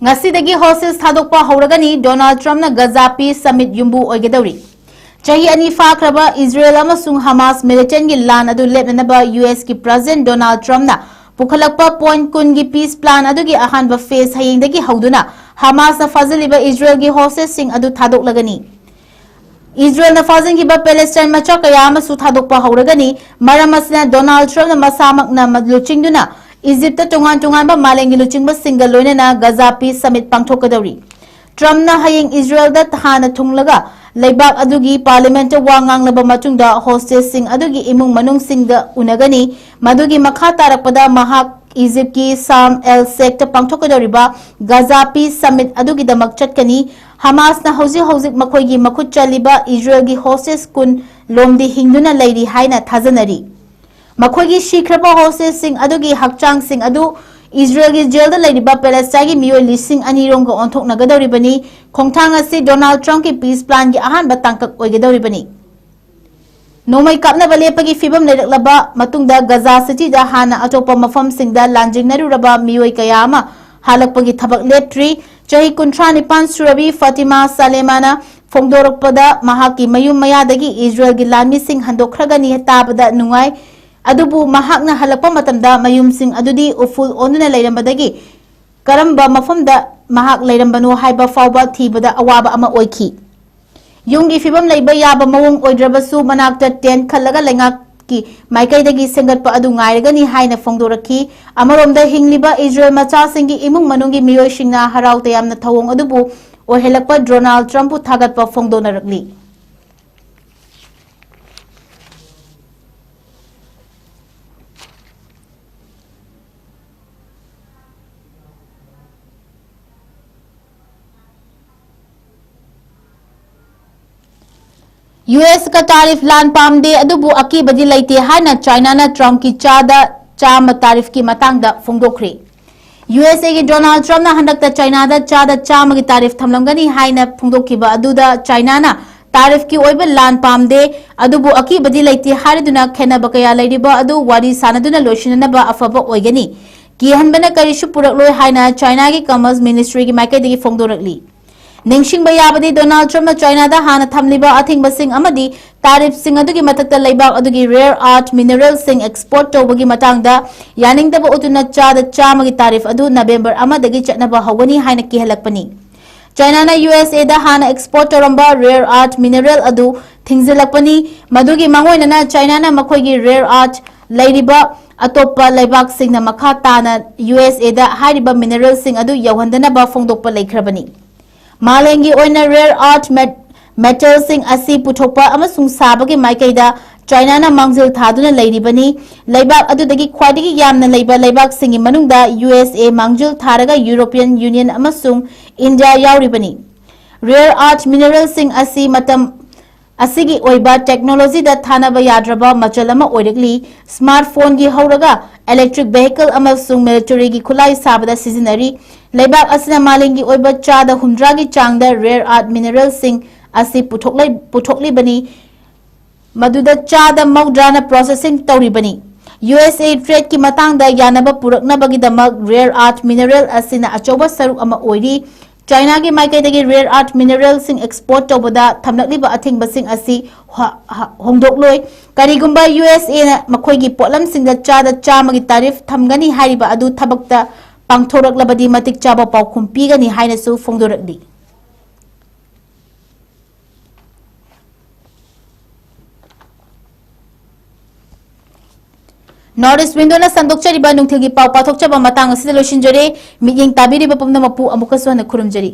ꯉꯁꯤꯗꯒꯤ ꯍꯣꯁꯇꯦꯖ ꯊꯥꯗꯣꯛꯄ ꯍꯧꯔꯒꯅꯤ꯫ ꯗꯣꯅꯥꯜꯗ ꯇ꯭ꯔꯝꯞꯅ ꯒꯖꯥ ꯄꯤꯁ ꯁꯃꯤꯠ ꯌꯨꯝꯕꯨ ꯑꯣꯏꯒꯗꯧꯔꯤ꯫ ꯆꯍꯤ ꯑꯅꯤ ꯐꯥꯈ꯭ꯔꯕ ꯏꯖꯔꯦꯜ ꯑꯃꯁꯨꯡ ꯍꯃꯥꯁ ꯃꯤꯂꯤꯇꯦꯟꯠꯒꯤ ꯂꯥꯟ ꯑꯗꯨ ꯂꯦꯞꯅꯅꯕ ꯌꯨ ꯑꯦꯁꯀꯤ ꯄ꯭ꯔꯦꯁꯤꯗꯦꯟꯠ ꯗꯣꯅꯥꯜꯗ ꯇ꯭ꯔꯝꯞꯅ ꯄꯨꯈꯠꯂꯛꯄ ꯄꯣꯏꯟꯠ ꯀꯨꯟꯒꯤ ꯄꯤꯁ ꯄ꯭ꯂꯥꯟ ꯑꯗꯨꯒꯤ ꯑꯍꯥꯟꯕ ꯐꯦꯖ ꯍꯌꯦꯡꯗꯒꯤ ꯍꯧꯗꯨꯅ ꯍꯃꯥꯁꯅ ꯐꯥꯖꯤꯜꯂꯤꯕ ꯏꯖꯔꯦꯜꯒꯤ ꯍꯣꯁꯇꯦꯖꯁꯤꯡ ꯑꯗꯨ ꯊꯥꯗꯣꯛꯂꯒꯅꯤ꯫ ꯏꯖꯔꯦꯜꯅ ꯐꯥꯖꯤꯟꯈꯤꯕ ꯄꯦꯂꯦꯁꯇꯥꯏꯟ ꯃꯆꯥ ꯀꯌꯥ ꯑꯃꯁꯨ ꯊꯥꯗꯣꯛꯄ ꯍꯧꯔꯒꯅꯤ꯫ ꯃꯔꯝ ꯑꯁꯤꯅ ꯗꯣꯅꯥꯜꯗ ꯇ꯭ꯔꯝꯞꯅ ꯃꯁꯥꯃꯛꯅ ꯂꯨꯆꯤꯡꯗꯨꯅ ꯏꯖꯤꯞꯇ ꯇꯣꯉꯥꯟ ꯇꯣꯉꯥꯟꯕ ꯃꯥꯂꯦꯝꯒꯤ ꯂꯨꯆꯤꯡꯕꯁꯤꯡꯒ ꯂꯣꯏꯅꯅ ꯒꯖꯥ ꯄꯤꯁ ꯁꯃꯤꯠ ꯄꯥꯡꯊꯣꯛꯀꯗꯧꯔꯤ꯫ ꯇ꯭ꯔꯝꯞꯅ ꯍꯌꯦꯡ ꯏꯖꯔꯦꯜꯗ ꯍꯥꯟꯅ ꯊꯨꯡꯂꯒ ꯂꯩꯕꯥꯛ ꯑꯗꯨꯒꯤ ꯄꯥꯔꯂꯤꯌꯥꯃꯦꯟꯠꯇ ꯋꯥ ꯉꯥꯡꯂꯕ ꯃꯇꯨꯡꯗ ꯍꯣꯁꯇꯦꯖꯁꯤꯡ ꯑꯗꯨꯒꯤ ꯏꯃꯨꯡ ꯃꯅꯨꯡꯁꯤꯡꯗ ꯎꯅꯒꯅꯤ꯫ ꯃꯗꯨꯒꯤ ꯃꯈꯥ ꯇꯥꯔꯛꯄꯗ ꯃꯍꯥꯛ ꯏꯖꯤꯞꯀꯤ ꯁꯥꯔꯝ ꯑꯦꯜ ꯁꯦꯛꯇ ꯄꯥꯡꯊꯣꯛꯀꯗꯧꯔꯤꯕ ꯒꯥꯖꯥ ꯄꯤꯁ ꯁꯃꯤꯠ ꯑꯗꯨꯒꯤꯗꯃꯛ ꯆꯠꯀꯅꯤ꯫ ꯍꯃꯥꯁꯅ ꯍꯧꯖꯤꯛ ꯍꯧꯖꯤꯛ ꯃꯈꯣꯏꯒꯤ ꯃꯈꯨꯠ ꯆꯜꯂꯤꯕ ꯏꯖꯔꯦꯜꯒꯤ ꯍꯣꯁꯇꯦꯖ ꯀꯨꯟ ꯂꯣꯝꯗꯤ ꯍꯤꯡꯗꯨꯅ ꯂꯩꯔꯤ ꯍꯥꯏꯅ ꯊꯥꯖꯅꯔꯤ꯫ ꯃꯈꯣꯏꯒꯤ ꯁꯤꯈ꯭ꯔꯕ ꯍꯣꯁꯇꯦꯖꯁꯤꯡ ꯑꯗꯨꯒꯤ ꯍꯛꯆꯥꯡꯁꯤꯡ ꯑꯗꯨ ꯏꯖꯔꯦꯜꯒꯤ ꯖꯦꯜꯗ ꯂꯩꯔꯤꯕ ꯄꯦꯂꯦꯁꯇꯥꯏꯟꯒꯤ ꯃꯤꯑꯣꯏ ꯂꯤꯁꯤꯡ ꯑꯅꯤ ꯔꯣꯝꯒ ꯑꯣꯟꯊꯣꯛꯅꯒꯗꯧꯔꯤꯕꯅꯤ꯫ ꯈꯣꯡꯊꯥꯡ ꯑꯁꯤ ꯗꯣꯅꯥꯜꯗ ꯇ꯭ꯔꯝꯞꯀꯤ ꯄꯤꯁ ꯄ꯭ꯂꯥꯟꯒꯤ ꯑꯍꯥꯟꯕ ꯇꯥꯡꯀꯛ ꯑꯣꯏꯒꯗꯧꯔꯤꯕꯅꯤ꯫ ꯅꯣꯡꯃꯩ ꯀꯥꯞꯅꯕ ꯂꯦꯞꯄꯒꯤ ꯐꯤꯕꯝ ꯂꯩꯔꯛꯂꯕ ꯃꯇꯨꯡꯗ ꯒꯥꯖꯥ ꯁꯤꯇꯤꯗ ꯍꯥꯟꯅ ꯑꯇꯣꯞꯄ ꯃꯐꯝꯁꯤꯡꯗ ꯂꯥꯟꯖꯦꯡꯅꯔꯨꯔꯕ ꯃꯤꯑꯣꯏ ꯀꯌꯥ ꯑꯃ ꯍꯜꯂꯛꯄꯒꯤ ꯊꯕꯛ ꯂꯦꯞꯇ꯭ꯔꯤ꯫ ꯆꯍꯤ ꯀꯨꯟꯊ꯭ꯔꯥ ꯅꯤꯄꯥꯟ ꯁꯨꯔꯕꯤ ꯐꯥꯇꯤꯃꯥ ꯁꯥꯂꯦꯃꯥꯅ ꯐꯣꯡꯗꯣꯔꯛꯄꯗ ꯃꯍꯥꯛꯀꯤ ꯃꯌꯨꯝ ꯃꯌꯥꯗꯒꯤ ꯏꯖꯔꯦꯜꯒꯤ ꯂꯥꯟꯃꯤꯁꯤꯡ ꯍꯟꯗꯣꯛꯈ꯭ꯔꯒꯅꯤ ꯇꯥꯕꯗ ꯅꯨꯡꯉꯥꯏ, ꯑꯗꯨꯕꯨ ꯃꯍꯥꯛꯅ ꯍꯜꯂꯛꯄ ꯃꯇꯝꯗ ꯃꯌꯨꯝꯁꯤꯡ ꯑꯗꯨꯗꯤ ꯎꯐꯨꯜ ꯑꯣꯟꯗꯨꯅ ꯂꯩꯔꯝꯕꯗꯒꯤ ꯀꯔꯝꯕ ꯃꯐꯝꯗ ꯃꯍꯥꯛ ꯂꯩꯔꯝꯕꯅꯣ ꯍꯥꯏꯕ ꯐꯥꯎꯕ ꯊꯤꯕꯗ ꯑꯋꯥꯕ ꯑꯃ ꯑꯣꯏꯈꯤ꯫ ꯌꯨꯝꯒꯤ ꯐꯤꯕꯝ ꯂꯩꯕ ꯌꯥꯕ ꯃꯑꯣꯡ ꯑꯣꯏꯗ꯭ꯔꯕꯁꯨ ꯃꯅꯥꯛꯇ ꯇꯦꯟꯠ ꯈꯜꯂꯒ ꯂꯩꯉꯥꯛꯀꯤ ꯃꯥꯏꯀꯩꯗꯒꯤ ꯁꯦꯝꯒꯠꯄ ꯑꯗꯨ ꯉꯥꯏꯔꯒꯅꯤ ꯍꯥꯏꯅ ꯐꯣꯡꯗꯣꯔꯛꯈꯤ꯫ ꯑꯃꯔꯣꯝꯗ ꯍꯤꯡꯂꯤꯕ ꯏꯖꯔꯦꯜ ꯃꯆꯥꯁꯤꯡꯒꯤ ꯏꯃꯨꯡ ꯃꯅꯨꯡꯒꯤ ꯃꯤꯑꯣꯏꯁꯤꯡꯅ ꯍꯔꯥꯎ ꯇꯌꯥꯝꯅ ꯊꯧꯑꯣꯡ ꯑꯗꯨꯕꯨ ꯑꯣꯏꯍꯜꯂꯛꯄ ꯗꯣꯅꯥꯜꯗ ꯇ꯭ꯔꯝꯞꯄꯨ ꯊꯥꯒꯠꯄ ꯐꯣꯡꯗꯣꯛꯅꯔꯛꯂꯤ꯫ ꯌꯨ ꯑꯦꯁꯀ ꯇꯥꯔꯤꯐ ꯂꯥꯟ ꯄꯥꯝꯗꯦ, ꯑꯗꯨꯕꯨ ꯑꯀꯤꯕꯗꯤ ꯂꯩꯇꯦ ꯍꯥꯏꯅ ꯆꯥꯏꯅꯥꯅ ꯇ꯭ꯔꯝꯞꯀꯤ ꯆꯥꯗ ꯆꯥꯝꯃ ꯇꯥꯔꯤꯐꯀꯤ ꯃꯇꯥꯡꯗ ꯐꯣꯡꯗꯣꯛꯈ꯭ꯔꯦ꯫ ꯌꯨ ꯑꯦꯁ ꯑꯦꯒꯤ ꯗꯣꯅꯥꯜꯗ ꯇ꯭ꯔꯝꯞꯅ ꯍꯟꯗꯛꯇ ꯆꯥꯏꯅꯥꯗ ꯆꯥꯗ ꯆꯥꯝꯃꯒꯤ ꯇꯥꯔꯤꯐ ꯊꯝꯂꯝꯒꯅꯤ ꯍꯥꯏꯅ ꯐꯣꯡꯗꯣꯛꯈꯤꯕ ꯑꯗꯨꯗ ꯆꯥꯏꯅꯥꯅ ꯇꯥꯔꯤꯐꯀꯤ ꯑꯣꯏꯕ ꯂꯥꯟ ꯄꯥꯝꯗꯦ, ꯑꯗꯨꯕꯨ ꯑꯀꯤꯕꯗꯤ ꯂꯩꯇꯦ ꯍꯥꯏꯔꯗꯨꯅ ꯈꯦꯟꯅꯕ ꯀꯌꯥ ꯂꯩꯔꯤꯕ ꯑꯗꯨ ꯋꯥꯔꯤ ꯁꯥꯟꯅꯗꯨꯅ ꯂꯣꯏꯁꯤꯟꯅꯅꯕ ꯑꯐꯕ ꯑꯣꯏꯒꯅꯤ꯫ ꯀꯤꯍꯟꯕꯅ ꯀꯔꯤꯁꯨ ꯄꯨꯔꯛꯂꯣꯏ ꯍꯥꯏꯅ ꯆꯥꯏꯅꯥꯒꯤ ꯀꯃꯔꯁ ꯃꯤꯅꯤꯁꯇ꯭ꯔꯤꯒꯤ ꯃꯥꯏꯀꯩꯗꯒꯤ ꯐꯣꯡꯗꯣꯔꯛꯂꯤ꯫ ꯅꯤꯡꯁꯤꯡꯕ ꯌꯥꯕꯗꯤ, ꯗꯣꯅꯥꯜꯗ ꯇ꯭ꯔꯝꯞꯅ ꯆꯥꯏꯅꯥꯗ ꯍꯥꯟꯅ ꯊꯝꯂꯤꯕ ꯑꯊꯤꯡꯕꯁꯤꯡ ꯑꯃꯗꯤ ꯇꯥꯔꯤꯐꯁꯤꯡ ꯑꯗꯨꯒꯤ ꯃꯊꯛꯇ ꯂꯩꯕꯥꯛ ꯑꯗꯨꯒꯤ ꯔꯦꯌꯔ ꯑꯥꯔꯊ ꯃꯤꯅꯔꯦꯜꯁꯤꯡ ꯑꯦꯛꯁꯄꯣꯔꯠ ꯇꯧꯕꯒꯤ ꯃꯇꯥꯡꯗ ꯌꯥꯅꯤꯡꯗꯕ ꯎꯠꯇꯨꯅ ꯆꯥꯗ ꯆꯥꯝꯃꯒꯤ ꯇꯥꯔꯤꯐ ꯑꯗꯨ ꯅꯕꯦꯝꯕꯔ ꯑꯃꯗꯒꯤ ꯆꯠꯅꯕ ꯍꯧꯒꯅꯤ ꯍꯥꯏꯅ ꯀꯤꯍꯜꯂꯛꯄꯅꯤ꯫ ꯆꯥꯏꯅꯥꯅ ꯌꯨ ꯑꯦꯁ ꯑꯦꯗ ꯍꯥꯟꯅ ꯑꯦꯛꯁꯄꯣꯔꯠ ꯇꯧꯔꯝꯕ ꯔꯦꯌꯔ ꯑꯥꯔꯊ ꯃꯤꯅꯔꯦꯜ ꯑꯗꯨ ꯊꯤꯡꯖꯤꯜꯂꯛꯄꯅꯤ꯫ ꯃꯗꯨꯒꯤ ꯃꯥꯡꯑꯣꯏꯅꯅ ꯆꯥꯏꯅꯥꯅ ꯃꯈꯣꯏꯒꯤ ꯔꯦꯌꯔ ꯑꯥꯔꯊ ꯂꯩꯔꯤꯕ ꯑꯇꯣꯞꯄ ꯂꯩꯕꯥꯛꯁꯤꯡꯅ ꯃꯈꯥ ꯇꯥꯅ ꯌꯨ ꯑꯦꯁ ꯑꯦꯗ ꯍꯥꯏꯔꯤꯕ ꯃꯤꯅꯔꯦꯜꯁꯤꯡ ꯑꯗꯨ ꯌꯧꯍꯟꯗꯅꯕ ꯐꯣꯡꯗꯣꯛꯄ ꯂꯩꯈ꯭ꯔꯕꯅꯤ꯫ ꯃꯥꯂꯦꯝꯒꯤ ꯑꯣꯏꯅ ꯔꯦꯌꯔ ꯑꯥꯔꯊ ꯃꯦꯠ-, ꯃꯦꯇꯦꯜꯁꯤꯡ ꯑꯁꯤ ꯄꯨꯊꯣꯛꯄ ꯑꯃꯁꯨꯡ ꯁꯥꯕꯒꯤ ꯃꯥꯏꯀꯩꯗ ꯆꯥꯏꯅꯥꯅ ꯃꯥꯡꯖꯤꯜ ꯊꯥꯗꯨꯅ ꯂꯩꯔꯤꯕꯅꯤ꯫ ꯂꯩꯕꯥꯛ ꯑꯗꯨꯗꯒꯤ ꯈ꯭ꯋꯥꯏꯗꯒꯤ ꯌꯥꯝꯅ ꯂꯩꯕ ꯂꯩꯕꯥꯛꯁꯤꯡꯒꯤ ꯃꯅꯨꯡꯗ ꯌꯨ ꯑꯦꯁ ꯑꯦ ꯃꯥꯡꯖꯤꯜ ꯊꯥꯔꯒ ꯌꯨꯔꯣꯄꯤꯌꯟ ꯌꯨꯅꯤꯌꯟ ꯑꯃꯁꯨꯡ ꯏꯟꯗꯤꯌꯥ ꯌꯥꯎꯔꯤꯕꯅꯤ꯫ Rare earth mineralꯁꯤꯡ ꯑꯁꯤ ꯃꯇꯝ ꯑꯁꯤꯒꯤ ꯑꯣꯏꯕ ꯇꯦꯛꯅꯣꯂꯣꯖꯤꯗ ꯊꯥꯅꯕ ꯌꯥꯗ꯭ꯔꯕ ꯃꯆꯜ ꯑꯃ ꯑꯣꯏꯔꯛꯂꯤ꯫ ꯁ꯭ꯃꯥꯔꯠꯐꯣꯟꯒꯤ ꯍꯧꯔꯒ ꯏꯂꯦꯛꯇ꯭ꯔꯤꯛ ꯚꯦꯍꯤꯀꯜ ꯑꯃꯁꯨꯡ ꯃꯤꯂꯤꯇꯔꯤꯒꯤ ꯈꯨꯠꯂꯥꯏ ꯁꯥꯕꯗ ꯁꯤꯖꯤꯟꯅꯔꯤ꯫ ꯂꯩꯕꯥꯛ ꯑꯁꯤꯅ ꯃꯥꯂꯦꯝꯒꯤ ꯑꯣꯏꯕ ꯆꯥꯗ ꯍꯨꯝꯗ꯭ꯔꯥꯒꯤ ꯆꯥꯡꯗ rare earth mineralꯁꯤꯡ ꯑꯁꯤ ꯄꯨꯊꯣꯛꯂꯩ-, ꯄꯨꯊꯣꯛꯂꯤꯕꯅꯤ꯫ ꯃꯗꯨꯗ ꯆꯥꯗ ꯃꯧꯗ꯭ꯔꯥꯅ processing ꯇꯧꯔꯤꯕꯅꯤ꯫ ꯌꯨ ꯑꯦꯁ ꯑꯦ tradeꯀꯤ ꯃꯇꯥꯡꯗ ꯌꯥꯅꯕ ꯄꯨꯔꯛꯅꯕꯒꯤꯗꯃꯛ rare earth mineral ꯑꯁꯤꯅ ꯑꯆꯧꯕ ꯁꯔꯨꯛ ꯑꯃ ꯑꯣꯏꯔꯤ꯫ ꯆꯥꯏꯅꯥꯒꯤ ꯃꯥꯏꯀꯩꯗꯒꯤ rare earth mineralꯁꯤꯡ export ꯇꯧꯕꯗ ꯊꯝꯂꯛꯂꯤꯕ ꯑꯊꯤꯡꯕꯁꯤꯡ ꯑꯁꯤ ꯍ-, ꯍ-, ꯍꯣꯡꯗꯣꯛꯂꯣꯏ꯫ ꯀꯔꯤꯒꯨꯝꯕ ꯌꯨ ꯑꯦꯁ ꯑꯦꯅ ꯃꯈꯣꯏꯒꯤ ꯄꯣꯠꯂꯝꯁꯤꯡꯗ ꯆꯥꯗ ꯆꯥꯝꯃꯒꯤ tariff ꯊꯝꯒꯅꯤ ꯍꯥꯏꯔꯤꯕ ꯑꯗꯨ ꯊꯕꯛꯇ ꯄꯥꯡꯊꯣꯔꯛꯂꯕꯗꯤ ꯃꯇꯤꯛ ꯆꯥꯕ ꯄꯥꯎꯈꯨꯝ ꯄꯤꯒꯅꯤ ꯍꯥꯏꯅꯁꯨ ꯐꯣꯡꯗꯣꯔꯛꯂꯤ꯫ North East Windowꯅ ꯁꯟꯗꯣꯛꯆꯔꯤꯕ ꯅꯨꯡꯊꯤꯜꯒꯤ ꯄꯥꯎ ꯄꯥꯊꯣꯛꯆꯕ ꯃꯇꯥꯡ ꯑꯁꯤꯗ ꯂꯣꯏꯁꯤꯟꯖꯔꯦ꯫ ꯃꯤꯠꯌꯦꯡ ꯇꯥꯕꯤꯔꯤꯕ ꯄꯨꯝꯅꯃꯛꯄꯨ ꯑꯃꯨꯛꯀꯁꯨ ꯍꯟꯅ ꯈꯨꯔꯨꯝꯖꯔꯤ꯫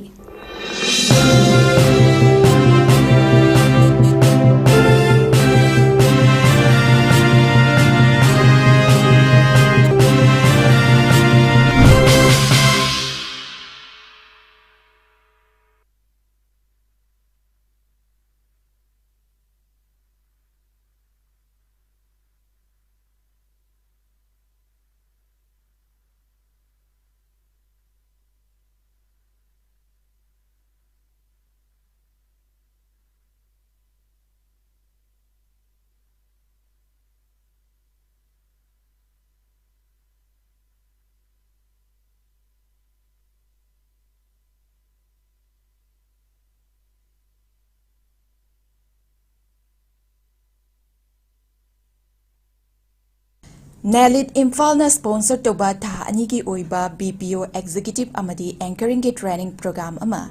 ꯅꯦꯂꯤꯠ ꯏꯝꯐꯥꯜꯅ sponsor ꯇꯧꯕ ꯊꯥ ꯑꯅꯤꯒꯤ ꯑꯣꯏꯕ B P O executive ꯑꯃꯗꯤ anchoringꯒꯤ training program ꯑꯃ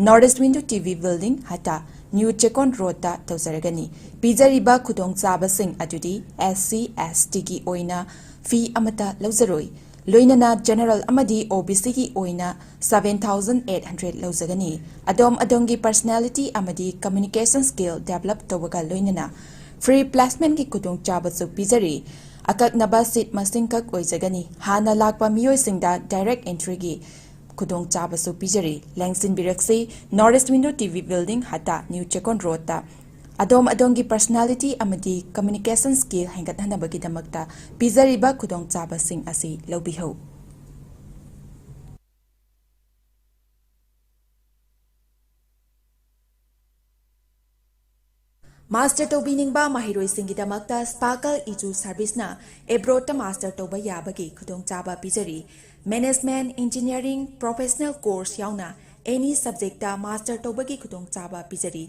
North East Window T V building, ꯍꯇꯥ, New ꯆꯦꯛꯀꯣꯟ ꯔꯣꯗꯇ ꯇꯧꯖꯔꯒꯅꯤ꯫ ꯄꯤꯖꯔꯤꯕ ꯈꯨꯗꯣꯡꯆꯥꯕꯁꯤꯡ ꯑꯗꯨꯗꯤ S C, S Tꯒꯤ ꯑꯣꯏꯅ fee ꯑꯃꯠꯇ ꯂꯧꯖꯔꯣꯏ꯫ ꯂꯣꯏꯅꯅ general ꯑꯃꯗꯤ O B Cꯒꯤ ꯑꯣꯏꯅ seven thousand eight hundred ꯂꯧꯖꯒꯅꯤ꯫ ꯑꯗꯣꯝ ꯑꯗꯣꯝꯒꯤ personality ꯑꯃꯗꯤ communication skill develop ꯇꯧꯕꯒ ꯂꯣꯏꯅꯅ Free placement ꯀꯤ ꯈꯨꯗꯣꯡꯆꯥꯕꯁꯨ ꯄꯤꯖꯔꯤ꯫ ꯑꯀꯛꯅꯕ seat ꯃꯁꯤꯡꯈꯛ ꯑꯣꯏꯖꯒꯅꯤ꯫ ꯍꯥꯟꯅ ꯂꯥꯛꯄ ꯃꯤꯑꯣꯏꯁꯤꯡꯗ direct entry ꯒꯤ ꯈꯨꯗꯣꯡꯆꯥꯕꯁꯨ ꯄꯤꯖꯔꯤ꯫ ꯂꯦꯡꯁꯤꯟꯕꯤꯔꯛꯁꯤ, North East Window T V Building, ꯍꯠꯇꯥ, New Chekon Road ꯇ꯫ ꯑꯗꯣꯝ ꯑꯗꯣꯝꯒꯤ personality ꯑꯃꯗꯤ communication skill ꯍꯦꯟꯒꯠꯍꯟꯅꯕꯒꯤꯗꯃꯛꯇ ꯄꯤꯖꯔꯤꯕ ꯈꯨꯗꯣꯡꯆꯥꯕꯁꯤꯡ ꯑꯁꯤ ꯂꯧꯕꯤꯍꯧ꯫ Master ꯇꯧꯕꯤꯅꯤꯡꯕ ꯃꯍꯩꯔꯣꯏꯁꯤꯡꯒꯤꯗꯃꯛꯇ Sparkle Edu Service ꯅ abroad ꯇ master ꯇꯧꯕ ꯌꯥꯕꯒꯤ ꯈꯨꯗꯣꯡꯆꯥꯕ ꯄꯤꯖꯔꯤ꯫ Management, engineering, professional course ꯌꯥꯎꯅ any subject ꯇ master ꯇꯧꯕꯒꯤ ꯈꯨꯗꯣꯡꯆꯥꯕ ꯄꯤꯖꯔꯤ꯫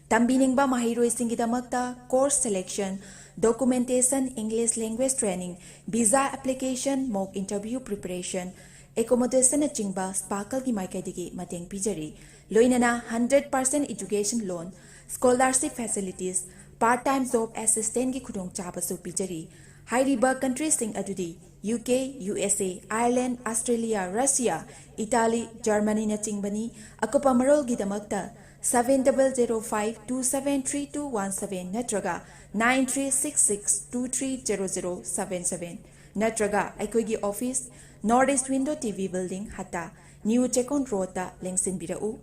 ꯇꯝꯕꯤꯅꯤꯡꯕ ꯃꯍꯩꯔꯣꯏꯁꯤꯡꯒꯤꯗꯃꯛꯇ course selection, documentation, English language training, visa application, mock interview preparation, accommodation ꯅꯆꯤꯡꯕ Sparkle ꯒꯤ ꯃꯥꯏꯀꯩꯗꯒꯤ ꯃꯇꯦꯡ ꯄꯤꯖꯔꯤ꯫ ꯂꯣꯏꯅꯅ hundred percent education loan, scholarship facilities, part time job assistance ꯀꯤ ꯈꯨꯗꯣꯡꯆꯥꯕꯁꯨ ꯄꯤꯖꯔꯤ꯫ ꯍꯥꯏꯔꯤꯕ country ꯁꯤꯡ ꯑꯗꯨꯗꯤ U K, U S A, Ireland, Australia, Russia, Italy, Germany ꯅꯆꯤꯡꯕꯅꯤ꯫ ꯑꯀꯨꯞꯄ ꯃꯔꯣꯜꯒꯤꯗꯃꯛꯇ seven double zero five two seven three two one seven ꯅꯠꯇ꯭ꯔꯒ nine three six six two three zero zero seven seven ꯅꯠꯇ꯭ꯔꯒ ꯑꯩꯈꯣꯏꯒꯤ office, North East Window T V Building, ꯍꯠꯇꯥ, New Chekon Road ꯇ ꯂꯦꯡꯁꯤꯟꯕꯤꯔꯛꯎ꯫